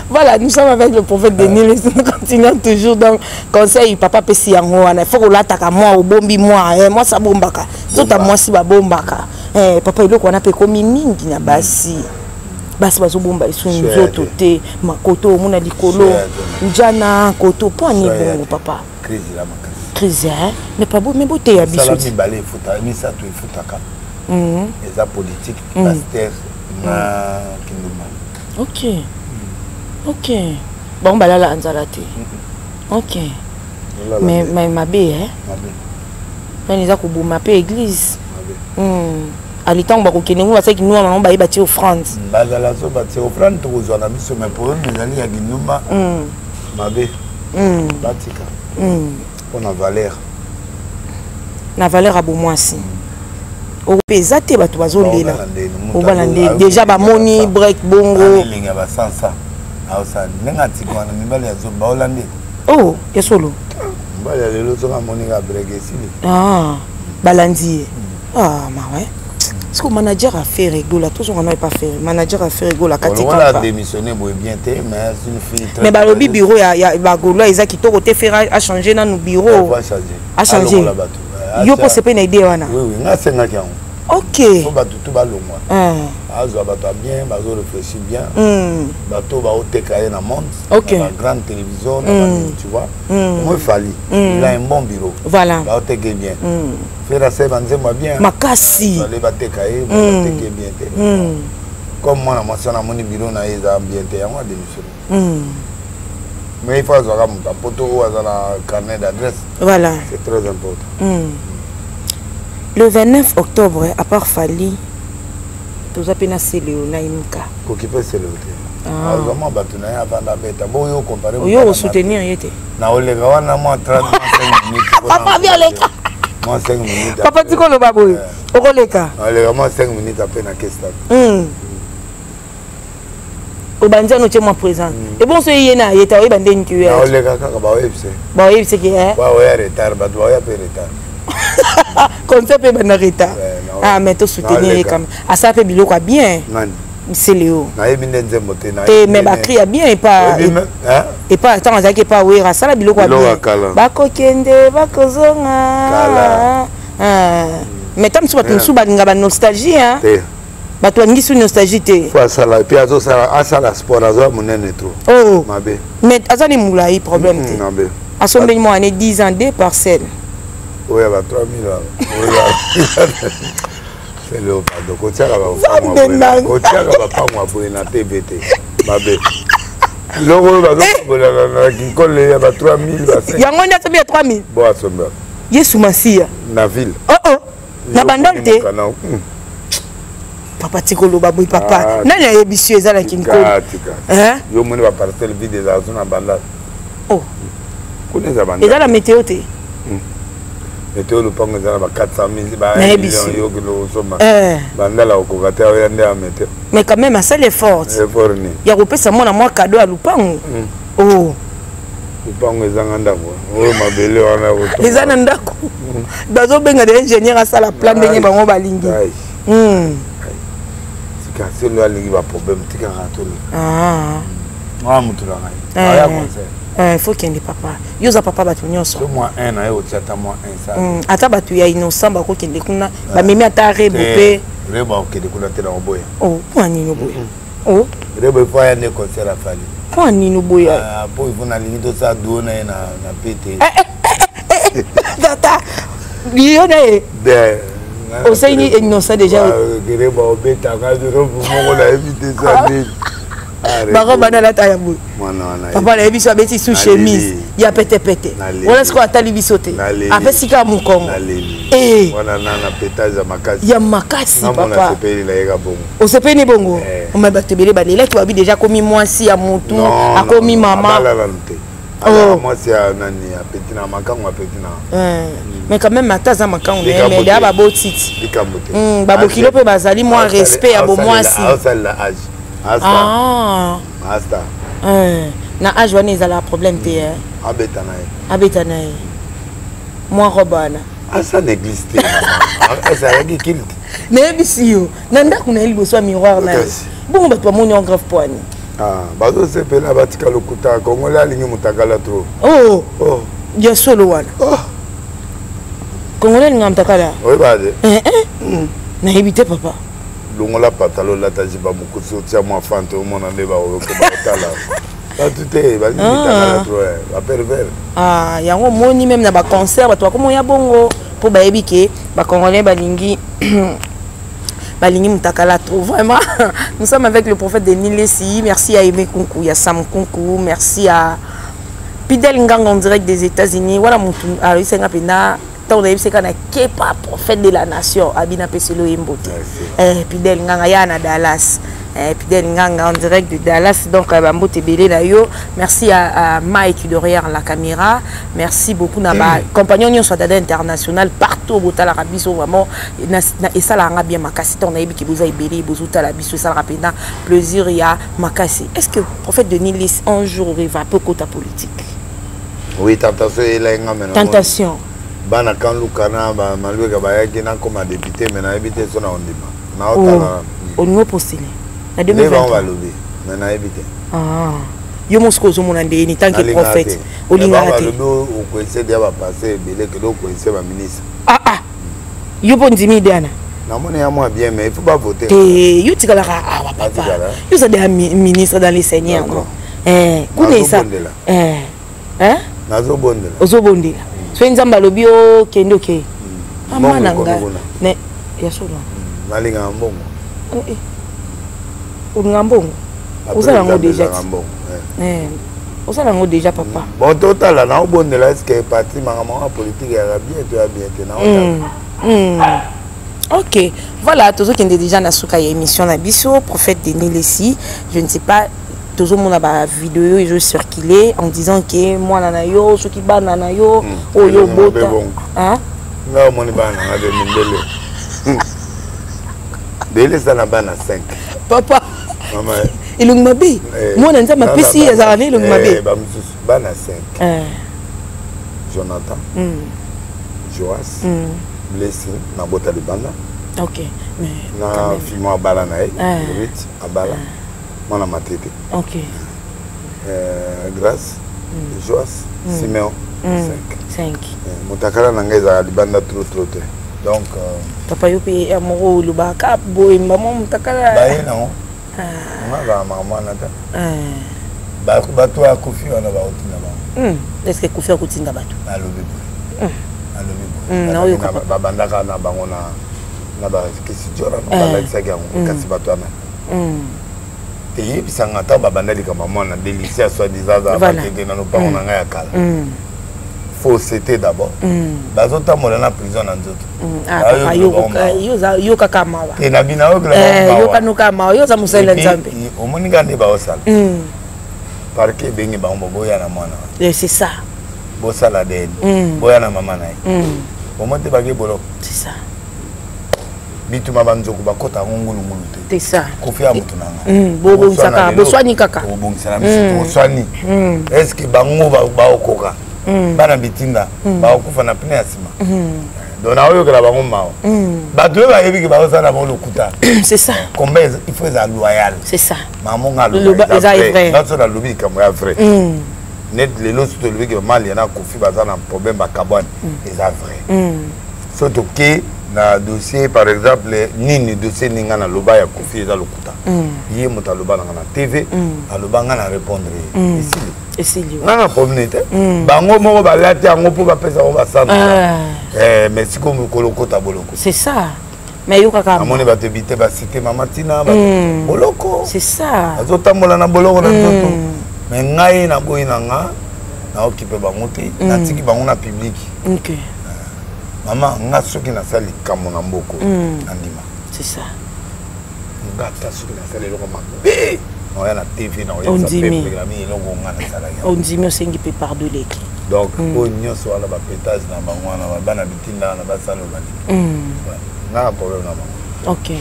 Voilà, nous sommes avec le prophète Denis. Nous continuons toujours. Donc, conseil, papa pesi yango wana. Il faut kolataka mwa obombi mwa, eh, mwa sabombaka. Tota mwasi babombaka. Eh, papa, eloko wana pe komi mingi na basi. Basi bazobomba lisu nzoto te, makoto omona likolo, njana koto po ani bongo, papa. Crise la makasi. Crise, hein? Mais pas mais boteya biso. Mibale efuta, misato efutaka. Eza politique, pasteur na kindumba. Ok, bango balala nzala te. Ok, mais mabe, eh? Nani eza koboma mpe église ali ntango bakokende ngo basalaki nwa bango baye batie offrande. Bazala so batie offrande, tokozwa na biso. Mais problème ezali ya kindumba, mabe, batika mpona valeur. Na valeur ya bomwasi mpe eza te. Bato bazolela obala nde déjà bamoni break bongo. Elingi ya basansa aosala ndenge atiki wana, mibali ya baolandi. Oh, ya solo. Mibali ya lelo, soki amoni ka break, esili. Ah, balandi ye. Ah, mawe. Parce que manager a Ferre Gola, tozonga na epa Ferre, manager a Ferre Gola kati. Kaka démissionné boye bien te, mais c'est une fille très Mais balobi bureau ya bagaulois eza kitoko te. Ferre a changé nanu bureau. A changé. Yo mpo sepe na idée wana? Oui, nga asengaki yango. Ok. Faut bato tu balongwa, azwa bato ya bien, bazo réfléchir bien, bato baoteka ye na monde, na grande télévision, na banini, tu vois. Moi Fally, il a un bon bureau. Baoteka ye bien. Ferre asali banzembo ya bien. Makasi. Ale bateka ye, bateka ye bien te. Comme mwana mwasi wana amoni bureau na ye eza bien te, yango adémissionne. Mais il faut azwaka moto apoto oyo aza na carnet d'adresse. C'est très important. Le 29 octobre, à part Fally, Toza mpe na Celeo na Imka. Kokipe Celeo te. Ah. Azwa mwa bato na ye avanda abeta. Bongo yo compare. Oyo osoutenir ye te. Na oleka wana mwa 30 5 minutes. Papa bi oleka. Mwa 5 minutes. Papa tiko loba boye. Eh. Okoleka. Oleka mwa 5 minutes après na kesta. Obandi ano tie mwa présent. Ebongo so ye na ye ta oyeba nde nki yo. Oleka kaka baoyebise. Baoyebise ke eh. Baoya retard bato baoya pe retard. Concert mpe ebanda retard. Ah mais to soutenir ye quand même. Asala mpe biloko ya bien. Nani? Celeo. Nayebi nde nzembo te. Te mais bacri ya bien epa epa ntango azalaki epa Wera asala biloko ya bien. Bakokende bakozonga. Mais ntango mosusu bato mosusu balinga banostalgie hein. Bato balingi su nostalgie te. Fo asala et puis azosala asala sport aza monene trop. Oh. Mabe. Mais aza ni molai problème te. Mabe. Asombeli mwa année 10 ans deux parcelles. Oyo ya ba 3000 wana. Celeo pardon kotiaka bakotiaka bapango ya boye na TV te mabe. Biloko oyo bazokabola na kinkole ya ba 3000 ba 5. Yango nde asombi ya 3000. Bo asombi. Yesu Masiya. Na ville. Oh oh. Na bandal te. Papa tikoloba boye papa. Ah, nani ayebisi yo eza na kinkole? Yo omoni ba parcelle vide ezala so na bandal. Oh. Kuna eza bandal. Eza na meteo te. Meteo lopango eza na ba 400 000 ba 1 million yo kilo osomba. Bandal okoka te oya nde ya meteo. Mais quand même asali effort. Effort nini? Ya kopesa mwana mwa cadeau ya lupango. Oh. Lupango ezanga ndako. Oyo mabele wana eza na ndako. Bazobenga de ingénieur asala plan ndenge bango balingi. Tika selo alingi ba problème tikaka toleka. Ah. Mwa mutu na ngai. Aya concert. Eh, faut kende papa. Yo za papa bato nyonso. So mwa 1 na yo otia ata mwa 1 sa. Ata bato ya innocent bakokende kuna bamemi ata rebo pe. Rebo akokende kuna te na oboya. Oh, mwa nini oboya? Oh. Rebo ifo aya nde concert afali. Mwa nini oboya? Po ifo nalingi tosala duo na ye na pete. Tata, yo na ye. Osengi innocent déjà. Rebo obetaka robe moko nayebi te eza nini. Bango bana alata ya boye. Papa nayebi biso abeti sous chemise ya petepete. Wana sikoyo atali biso te. Apesi kaka mokongo. Wana na petage ya makasi. Ya makasi papa. Osepeli na ye ka bongo. Osepeli bongo. Oma bato ebele balelaki babi déjà akomi mwasi ya motu, akomi mama. Abala nanu te. Azala mwasi ya nani ya peti na makango ya peti na. Mais quand même ata aza makango na ye mais deya babotiti. Likambo te. Babokilo mpe bazali mwa respect ya bomwasi. Aosalela age. Ah. Asta. Na age wana ezala problème te. Abeta na ye. Abeta na ye. Mwa robe wana. Asa na église te. Azalaki kilte. Nayebisi yo na ndako na ye liboso ya miroir na ye. Bongo bato bamoni en grave poani. Ah, bazosepela batika lokuta Congolais alingi mutakala trop. Oh. Oh. Ya solo wana. Oh. Congolais alinga mutakala. Oyeba te. Eh eh. Nayebi te papa. Longola patalo lata jiba mokusi otia mwa fante omona nde bakoyoka bakotala bato te balingi mutakala trop bapervers. Ah, yango omoni meme na baconcert bato bakomoya bongo mpo bayebi ke bacongolais balingi balingi mutakala trop vraiment. Nous sommes avec le prophète Denis Lessi. Merci à Aimé Kunku, à Sam Kunku, merci à Pidel Ngang en direct des États-Unis. Voilà mutu ayisenga pena ntango nayebisi kaka na kepa prophète de la nation abina peselo ye mbote. Pidel Nganga ya na Dallas. Pidel Nganga en direct de Dallas. Donc bambote ebele na yo. Merci à Mike derrière la caméra. Merci beaucoup na ba compagnon nyonso ya Dada International partout botalaka biso vraiment esalaka nga bien makasi. Ntango nayebi ke boza ebele bozotala biso esalaka mpenza plaisir ya makasi. Est-ce que prophète Denis Lessi un jour rêve peu kota politique? Oui, tentation eyelaki nga mena. Tentation. Bana kanluka na ba malueka bayaki na koma député mais nayebi te so na ondima. Na otala. Olingo postule na 2023. Nde bango balobi mais nayebi te. Ah. Yo mosiko ozomona ndeni tant que prophète olingaka te. Balobi okoese dia ba passer ebele ke okoese ba ministre. Ah ah. Yo po ndimi diana. Namoni ya mwa bien mais il faut ba voter. Te yo tikalaka awa papa. Yo za dia ministre dans les seigneurs non. Eh, kuna esa. Eh. Hein? Nazobondela. Ozobondela. Soki Nzambe alobi okende okei. Mama na nga. Mais ya solo. Nalingaka mbongo. Olinga mbongo. Osala yango déjà. Osala yango déjà papa. Bon totala na obondela est-ce que parti makambo ya politique ya bien to ya bien te na otala. Ok, voilà, tozokende déjà na suka ya émission na biso, prophète Denis Lessi, je ne sais pas, tozomona ba vidéo ezo circuler en disant que mwana na yo, soki bana na yo, oyo Elongi mabe obota. bongo. Hein? Nga omoni bana na nga de mindele dele eza na bana 5. Papa, mama. Elongi mabe. Mwana Nzambe apesi ye azalaka na elongi mabe. Bamosusu bana 5. Jonathan, Joas, Blessing nabota libanda. Ok, mais quand Na même. fille moko abala na ye, Rit abala mwana Matete. Grâce, Joas, Simeon, 5. 5. Motakala na ngai ezalaka libanda trop trop te, donc Papa, yo mpe ya moko olobaka boye mbamo motakala. Baye nango nga azala mama wana te. Bato ya Kofi wana baotinda bango. Est ce que Kofi akotinda bato? Nalobi boye, nalobi boye. Naoyoka. Babandaka na bango na bakisi jora, balakisaki yango, kasi bato wana eyebisanga ntango babanda likambo mwana Delisi ya soi-disant azala Matete na lopango na ngai ya kala. Fausseté d'abord, bazotambola na prison na nzoto. Ah, papa, yo kaka mawa. Te, na bino ayokela. Yokanuka mawa, yo oza mosali na Nzambe. Omoni kaka nde baosala parquet, ebengi bango, boya na mwana wana. C'est ça. Bosala ADN, boya na mama na ye. Omoni te bake boloko. C'est ça. Bituma banzoko bakota yango ngulungulu te. C'est ça. Kofi ya moto na ngai. Bobongisaka, boswani kaka. Tokobongisa na biso, tokoswani. Est ce que bango baokoka? Bana bitinda bakokufa na pneu ya nsima. Donc naoyokela bango mawa, bato oyo bayebiki baosala bango lokuta. C'est ça. Combat, il faut eza loyal. C'est ça. Mamo nga. Loba eza vrai. Nga so nalobi likambo ya vrai net. Lelo so tolobiki Malia na Kofi baza na problème, bakabwani, eza vrai. So toke na dossier, par exemple nini, dossier nini nga naloba ya Kofi eza lokuta, ye moto aloba nanga na TV, aloba, nga na répondre ye, esili. Esili. Nga na problème te. Bango moko balati yango mpo bapesa bango basandre. Mais sikoyo mokolo okota boloko. C'est ça, mais yo kaka. Namoni bato ebite basite mama ntina boloko. C'est ça. Azotambola na boloko na nzoto, mais ngai naboyi na nga, naokipe bango te, natiki bango na public. Mama, nga soki nasali likambo na mboko, nandima. C'est ça. Nga ata soki nasali eloko mabe, naoya na TV, naoyebisa Ondimi. peuple nami eloko nga nasalaki yango. Ondimi, osengi mpe pardon, leki. Donc oyo nyonso wana, bapetage na bango wana, bana bitinda wana basala oyo balingi, nga na problème na bango.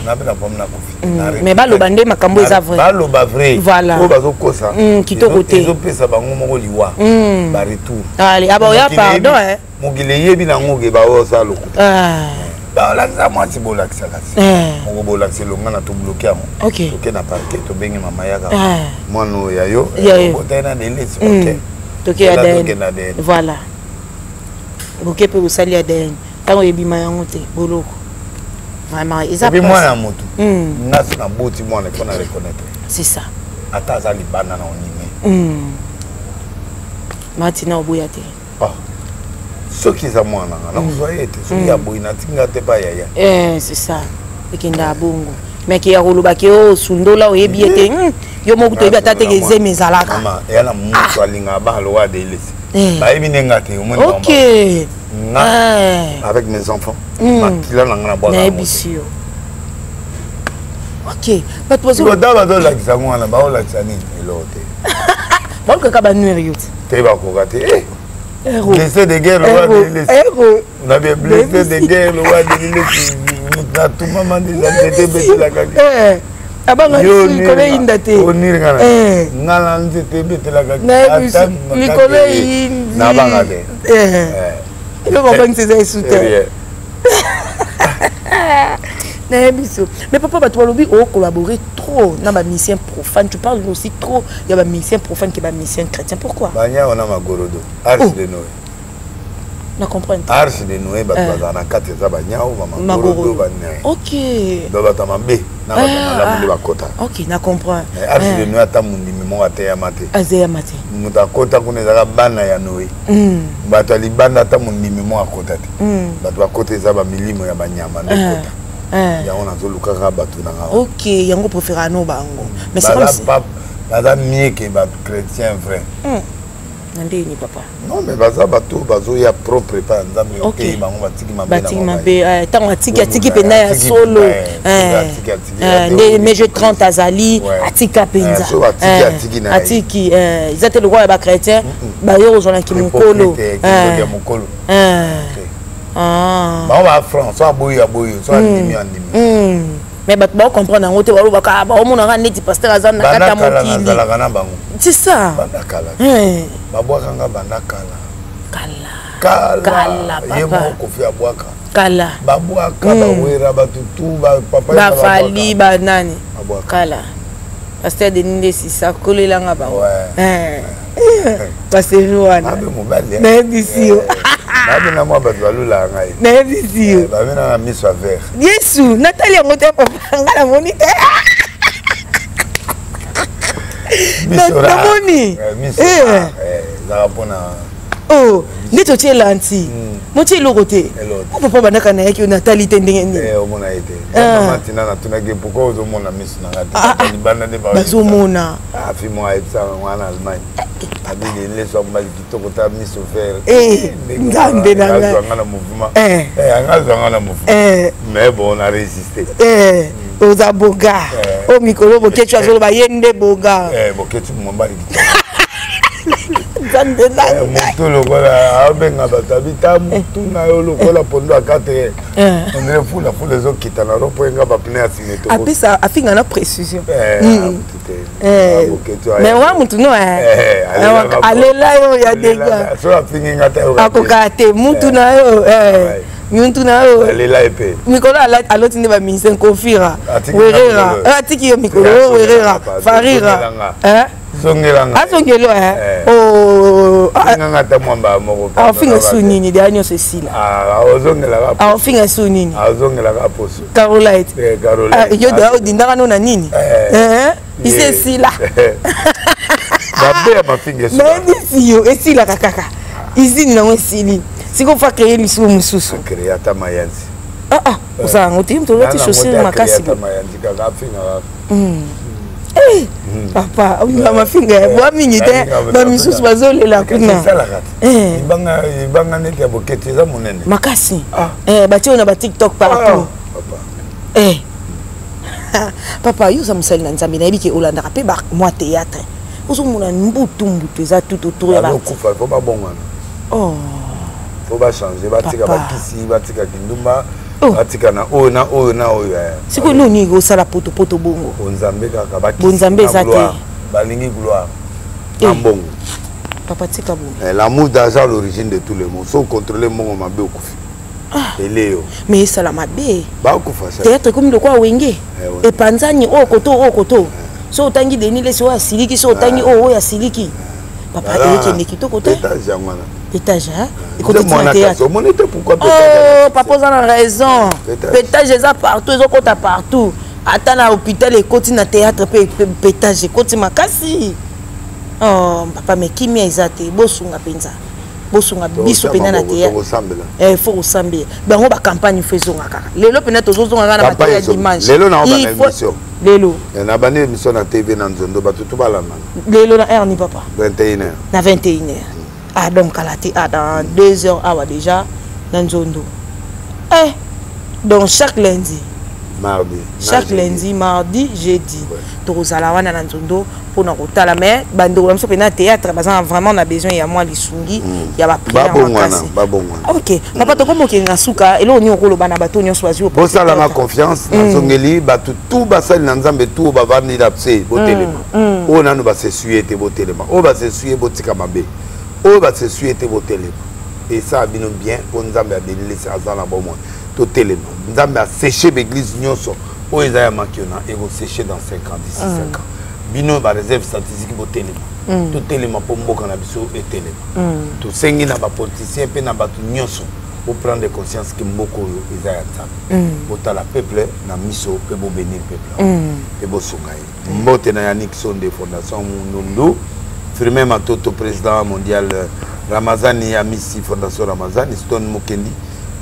Na mpe na problème na Kofi. Mais baloba nde makambo eza vrai. Baloba vrai. Voilà. Oyo bazokosa Kitoko te. ezopesa bango moko liwa, baretour. Allez, aba oya pardon, eh. Mokili eyebi nango ke baosala lokuta. Ah. Balakisa mwasi, bolakisa kasi moko, bolakisa elonga na tobloquer yango. Toke na parquet, tobengi mama yaka. Mwana oyo ya yo. Ya yo. Obotai na Delesi, ok. Toke ADN. Tokende ADN. Voilà, boke mpe bosali ADN, ntango ebima yango te, boloko vraiment eza et puis pasi. Mwana ya motu, nga so naboti mwana, il faut na reconnaître. C'est ça. Ata aza libanda na onime. Matina oboya te. Ah. Soki eza mwana nga, nakozwa ye te. Soki ya boyi, natinga te pa yaya. Eh, c'est ça, ekendaka bongo, mais ke ya koloba ke o sundola, oyebi ye te. Yo moko toyebi ata teke ezemi ezalaka. Mama, eya na moto alingaka bana lokola Delesi. Bayebi nde nga te, omoni bango. Nga avec mes enfants, makila na nga na bwaka yango te. Nayebisi yo, ok, bato bazo Sikoyo bazolakisa yango wana, baolakisa nini? Eloko te. Balukaka banuire yo te. Te, bakoka te. Eh, Ero. Blessé de guerre, le roi Ero. de Lesi. Ero. On avait blessé de guerre, le roi de Lesi. Natumama déjà nzete ebetelaka. Abanga likolo eyinda te. Oniri nga nga na nzete ebetelaka. Nayebisi, likolo eyindi. Nabanga te. Eloko abangisi eza esu te. Rien. Nayebi so, mais papa, bato balobi ocollaborer trop na bamusicien profane. Tu parles aussi trop ya bamusicien profane ke bamusicien chrétien. Pourquoi? Banyao na magorodo, arche de Noé. Na comprendre te. Arche de Noé, bato bazala na kati eza banyao, bamagorodo, banyao. Donc bato ya mabe na bato ya malamu nde bakota. Ok, na comprendre. Mais arche de Noé, ata mondimi moko ateyama te. Azeyama te. Moto akota kuna ezalaka bana ya Noé. Bato ya libanda, ata mondimi moko akota te. Bato bakota eza bamilimo ya banyama nde kota. Yango nazolukaka bato na nga. Ok, yango préféré no bango, mais c'est comme si baza mieux ke bato chrétien vrai. Na ndeni, papa? Non, mais baza bato bazoya propre epai ya Nzambe. Otei bango, batiki mabe. Batiki mabe. Ntango atiki, atiki mpenza ya solo. Nde Meje 30 azali atika mpenza, atiki. Eza te lokola ya bachrétien bayo kozwanaki mokolo. Ya mokolo. Bango ba franc, so aboyi, aboyi, so andimi, andimi. Mais bato baocomprendre yango te, balobaka, baomonaka neti pasteur aza na kati ya mokili. Nazalaka na bango. C'est ça. Banda kala, babwakanga banda kala. Kala. Kala, ye moko Kofi abwaka. Kala. Babwaka bawera, bato tu, bapapa. Bafali, banani, kala. Pasteur Denis Ndesisa kolelanga bango, pasteur wana. Nayebisi yo. Nabina mwa bato balulaka ngai. Nayebisi yo. Babina na miso ya vert. Yesu, natali yango te, papa. Nga namoni te, namoni. Ezaka mpona Oh, nde totie lanti, motie eloko te. O papa, bandaka nayaki oyo, natali te ndenge nini. Omona ye te. Mama Tina, natunaki pourquoi ozomona miso na nga te libanda nde. Bazomona. Fi mo ayebisaka wana Allemagne, abili leso mobali kitoko, ta miso vert. Nzambe na ngai azwanga na mouvement, anga azwanga na mouvement, mais bon, on a résisté. Oza boga oyo mikolo Bokecu azoloba ye nde boga. Bokecu mobali kitoko. Nzambe na Motu lokola abenga bato, abita motu na yo lokola pondo ya 4, ondire fula fula ezokita na ropo enga bapne ya nsima. Apesa afinga na précision, mais wa mutu no alela yo ya dega. So afingi nga te. Akoka te, mutu na yo, mutu na yo. Alela ye mpe. Mikolo aloti nde baministre Kofira, Werera atiki yo mikolo, Werera, Farira. Zongelanga. Azongelo. Nganga ata mwamba moko. Aofinga su nini? Deya nyonso esila. Ozongelaka. Aofinga su nini? Azongelaka poso. Carolite. Carolite. Yo deya odindaka no na nini? Isi esila. Mabe ya mafinga. Nayebisi yo, esilaka kaka. Izini nango esili, sikoyo fa créer lisusu mosusu. Créer ata mayanzi. Ozala yango te, moto olati chaussure makasi. Ata mayanzi kaka, afinga kaka. Papa, olinga mafinga ya bwa mingi te, bamisusu bazolela kuna. Esalaka te. Libanga neti ya Boketi eza monene. Makasi. Batie oyo na baTikTok partout. Papa, yo oza mosali na Nzambe, nayebi ke olandaka mpe mwa théâtre. Ozomona mbutu mbutu eza tout autour ya Bazokufa, fo babongwana, fo bachange, batika bakisi, batika kindumba, batika na oyo na oyo na oyo. Sikoyo noni osala potopoto bongo? Bonzambe kaka. Bonzambe eza te. Balingi gloire na mbongo. Papa, tika bongo. L'amour d'argent, l'origine de tous les maux. So contrôler mbongo mabe, okufi eleyo. Mais esala mabe. Bakufa. Théâtre ekomi lokola wenge, epanzani oyo koto, oyo koto. So otangi Denis Lesi, oyo asiliki, so otangi oyo, oyo asiliki. Papa, eyekende kitoko te. Étage yango wana. Pétage ekoti na théâtre. Omoni te pourquoi? Oh papa, oza na raison. Pétage eza partout, ezokota partout, ata na hôpital ekoti, na théâtre mpe pétage ekoti makasi. Oh papa, mais kimia eza te. Bosunga mpenza, bosunga biso mpenza na théâtre, faut kosambela bango. Bacampagne fo ezonga kaka lelo mpenza, tozozonga kaka na bato ya dimanche. Lelo na émission. Lelo. Na bandi émission na TV na Nzondo, bato to balandana. Lelo na heure ni, papa? 21 heures. Na 21 heures. Ah, donc kala te. Ah, dans 2 heures awa déjà na Nzondo. Eh, donc chaque lundi, mardi. Chaque lundi, mardi, jeudi, tokozala wana na Nzondo mpona kotala. Mais bandeko na biso mpena théâtre baza vraiment na besoin ya mwa lisungi ya baprière makasi. Ok papa, tokoma okende na suka. Eloko nini okoloba na bato nyonso bazwi? Bosalanga confiance, nazongeli. Bato tu basali na Nzambe tu oyo bavandi na se, botelema. Oyo nanu basesuye te, botelema. Oyo basesuye, botika mabe. Oyo basesuye te, botelema. Esala bino bien mpo Nzambe adelilisi aza na bomoi. Totelema. Nzambe aséche baeglise nyonso oyo eza ya makiona, ekoséche dans 5 ans, d'ici 5 ans. Bino baréserve statistique, botelema. Totelema mpo mboka na biso etelema. Tosengi na bapoliticien mpe na bato nyonso, boprendre conscience ke mboka oyo eza ya Nzambe. Botala peuple na miso mpe bobénir peuple mpe bosunga ye. Mbote na Yannick Sonde, Fondation Mundundu, Firmin Matoto, président mondial, Ramazani Amisi, Fondation Ramazani, Stone Mukendi,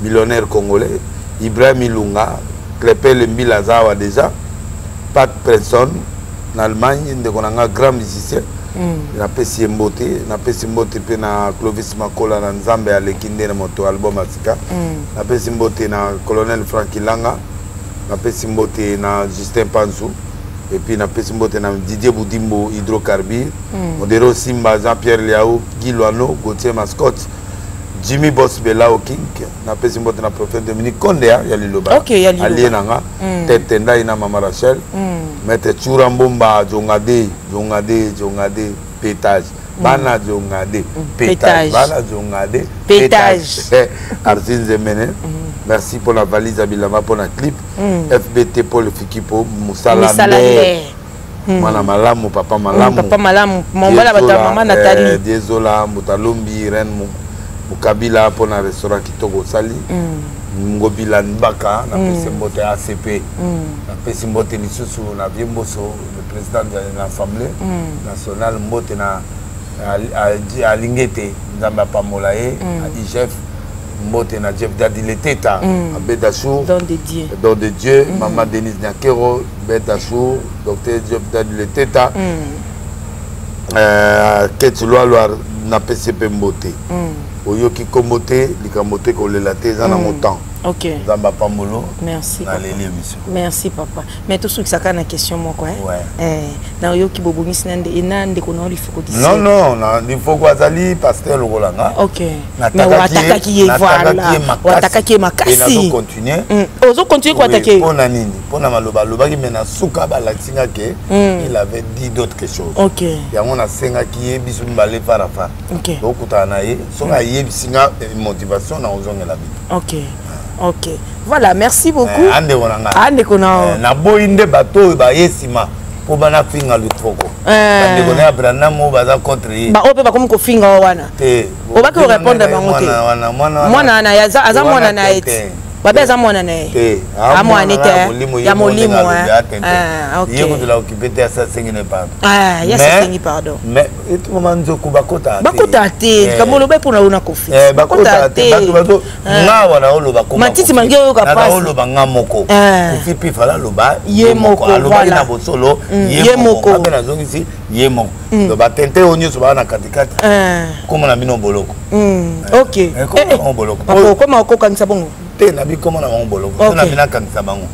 millionnaire congolais, Ibrahim Ilunga, Clepel Mbila aza awa déjà, Pat Prinson. Na Allemagne, ndeko na nga grand musicien. Napesi ye mbote, napesi mbote mpe na Clovis Makola na Nzambe aleki nde na moto, album ya sika. Napesi mbote na colonel Frank Ilanga, napesi mbote na Justin Panzu et puis napesi mbote na Didier Budimbo Hydrocarbure, Modero Simba, Jean-Pierre Liao, Guy Loano, Gauthier Mascotte, Jimmy Boss Belao King. Napesi mbote na prophète Dominique Konde ya Liloba. Ok, ya Liloba. Alie na nga Tete Ndai na Mama Rachel, Maître Tsura Mbomba Jongade Jongade Jongade Pétage, bana Jongade Pétage, bana Jongade Pétage. Arsine Zemene, merci pour la valise ya bilamba mpo na clip. FBT Paul Fikipo Mosala nde mwana malamu, papa malamu. Papa malamu, mobala bato ya mama Nathalie. Diezola Mutalombi, Reine Mokabila mpona restaurant kitoko osali. Ngobila Nbaka, napesi mbote ya ACP. Napesi mbote lisusu na Vie Mboso, le président de l'Assemblée nationale. Mbote na Alingete, Nzambe apambola ye, IGF. Mbote na Jeff Dadi Leteta, Abedachour. Don de Dieu. Don de Dieu. Mama Denise Nyakero, Bedachour, docteur Jeff Dadi Leteta, Keti Lwalwa, napesi mpe mbote. Oyoki nkombo te, likambo te, kolela te, eza nango temps. Nzambe apambolo. Merci. Naleli émission. Merci papa, mais tosukisaka na question moko. Eh, na oyoki bobongisi na ndeko na yo Lifoko? Non, non, na Lifoko azali pasteur lokola nga. Ok, mais oatakaki ye, voilà, oatakaki ye makasi. Nazocontinue. Ozocontinue koatake? Mpona nini? Mpona maloba alobaki, mais na suka balakisi nga ke il avait dit d'autres choses. Yango nasengaki ye, biso mibale fara fara, tokutana na ye. Soki ayebisi nga motivation, na ozongela bino. Ok, voilà, merci beaucoup. Andeko na ngai. Andeko na. Naboyi nde bato oyo baye nsima mpo bana finga Lufoko. Bandeko na ya Branham oyo baza contre ye. Baoyo mpe bakomi kofinga wana. Te. Obaki korépondre bango te. Mwana wana aza mwana na ye te, babe aza mwana na ye. Amwana te ya molimo. Ye kutula okipe te, asasengi ne pardon. Ye asasengi pardon. Mais etumama nzoku bakota. Bakota te, likambo oloba mpona yo na Kofi. Bakota te, bato bato nga wana oloba. Matiti mangi oyoka pasi. Oloba nga moko, Kofi mpe fala aloba. Ye moko. Alobaki na bosolo ye moko, mpe nazongisi ye moko. Donc batente oyo nyonso baa na katikati, komona na bino boloko. Ok. Komona bango boloko. Okoma okokangisa bongo? Te, nabi komona bango boloko so nabi nakangisa bango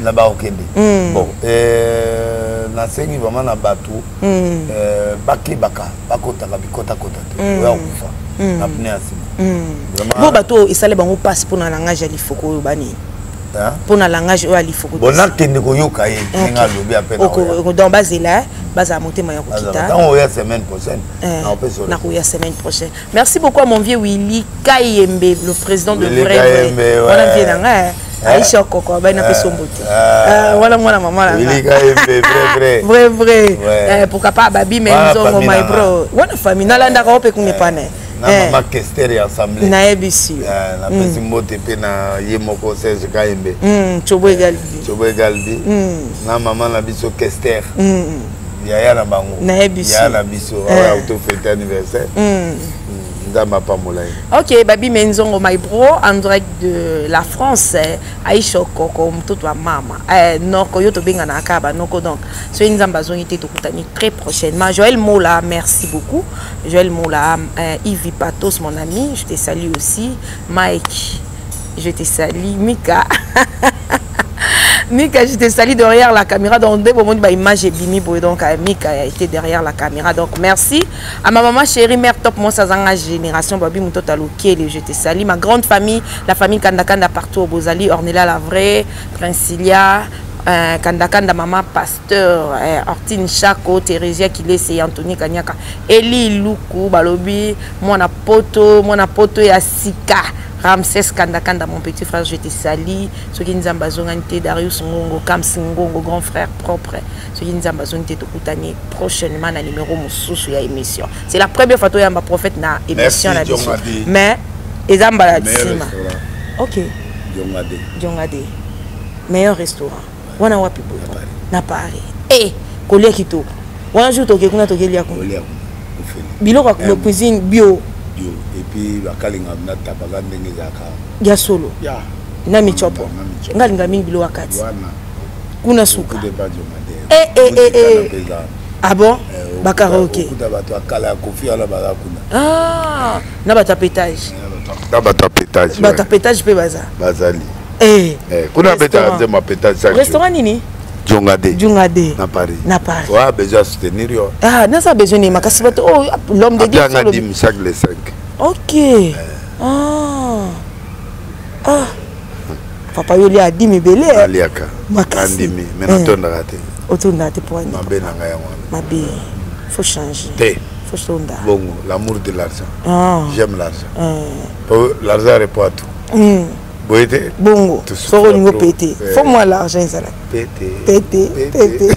na baokende. Bon, nasengi vraiment na bato bakebaka, bakotaka bikotakota te, oya kokufa na pneu ya nsima. Bo bato oyo esali bango mpasi mpona langage ya Lifoko oyo banini, mpona langage oyo ya Lifoko. Bon, nakende koyoka ye ndenge alobi ape. Donc bazela, bazala motema ya kokita. Ntango oya semaine prochaine. Nakoya semaine prochaine. Merci beaucoup à mon vieux Willy Kayembe, le président de vrai vrai. Wana vieux na ngai Aisha Koko bai na peso mbote wana mwana mama na Willy Kayembe, vrai vrai. Vrai vrai. Pourquoi pas Babi Menzongo, my bro, wana famille nalandaka o mpe kuna epana. Na mama Kester ya assemblée. Nayebisi. Napesi mbote mpe na ye moko Serge Kayembe. Chobo Egalbi. Chobo Egalbi na mama na biso Kester, yaya na bango. Nayebisi. Yaya na biso oyo autofete anniversaire, Nzambe apambola ye. Ok, Babi Menzongo, my bro, en direct de la France. Aisha Koko, mtoto wa mama, noko yo tobenganaka kaka banoko. Donc soki Nzambe azongi te, tokutani très prochainement. Joël Mola, merci beaucoup Joël Mola. Yves Patos, mon ami, je te salue aussi. Mike, je te salue. Mika, Mika, je te salue derrière la caméra. Donc, dès moment où image ebimi, donc Mika a été derrière la caméra. Donc, merci à ma maman chérie, mère top, moi, ça génération, Babi Moutot Alokele, je te salue. Ma grande famille, la famille Kanda Kanda partout au Bozali, Ornella la vraie, Princilia, Kanda Kanda, maman pasteur, Ortine Chako, Thérésia Kilese, Anthony Kanyaka, Eli Luku, Balobi, Mwana Poto, Mwana Poto ya Sika. Ramsès Kanda Kanda, mon petit frère, je te salue. Soki Nzambe azongi te, Darius Ngongo, Kams Ngongo, grand frère propre. Soki Nzambe azongi te, tokutani prochainement na numéro mosusu ya émission. C'est la première fois toyamba prophète na émission na biso. Mais eza mbala nsima. Ok. Djongade. Djongade. Meilleur restaurant. Wana wapi boye? Na Paris. Eh, kolia kitoko. Wana jour toke kuna, tokelia kuna. Kolia kuna. Biloko ya cuisine bio. Bio et puis bakalinga na tabaka ndenge ezalaka. Ya solo na michopo, nga linga mingi biloko ya kati. Kuna suka. Eh eh eh eh. Ah bon? Eh, ba karaoke. Okuta bato ya kala ya Koffi wana baza kuna. Ah, na bato ya pétage. Na bato ya pétage. Bato ya pétage pe baza. Bazali. Eh. Eh, kuna betaka nzembo ya pétage chaque Restaurant nini? Djongade. Djongade. Na Paris. Na Paris. Ouais, besoin soutenir yo. Ah, naza besoin ni makasi bato oh l'homme de Dieu. Apianga dime chaque le 5. OK. Eh. Ah. Ah. Papa yo lia dime ebele. Eh. Naliaka. Makasi. Nandimi, mais natondaka te. Otondaka te po nini? Mabe na ngai yango wana. Mabe. Faut changer. Te. Faut tonda. Bongo, l'amour de l'argent. Ah. J'aime l'argent. Ah. L'argent répond à tout. Boye te? Bongo. Soki olingo pete. Faut moi l'argent ezala. Pete. Pete. Pete.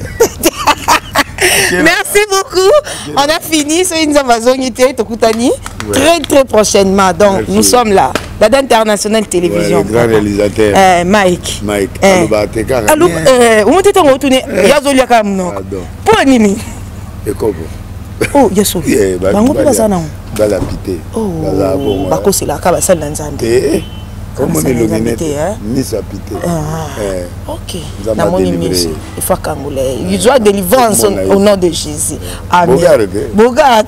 Merci beaucoup. On a fini. C'est une Amazonité, Tokutani. Très très prochainement. Donc merci. Nous sommes là. Dada International Télévision. Ouais, le grand réalisateur. Mike. Mike. Aloba te kaka. Aloba omonte ntango otuni yazolia kaka monoko. Mpo nini? Ekobo. Oh, yesu. Bango mpe baza nango. Balapite. Oh, bakoselaka basali na Nzambe. Te. Omoni elongi nete miso ya pite. Ok. Namoni miso. Il faut akangola ye. Zwa délivrance au nom de Jésus. Amen. Bogart.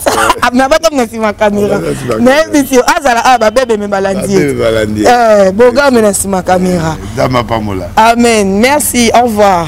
Mais abatam na nsima caméra. Nayebisi yo azala awa babebe me balandi ye. Bogart me na nsima caméra. Nzambe apambola. Amen. Merci. Au revoir.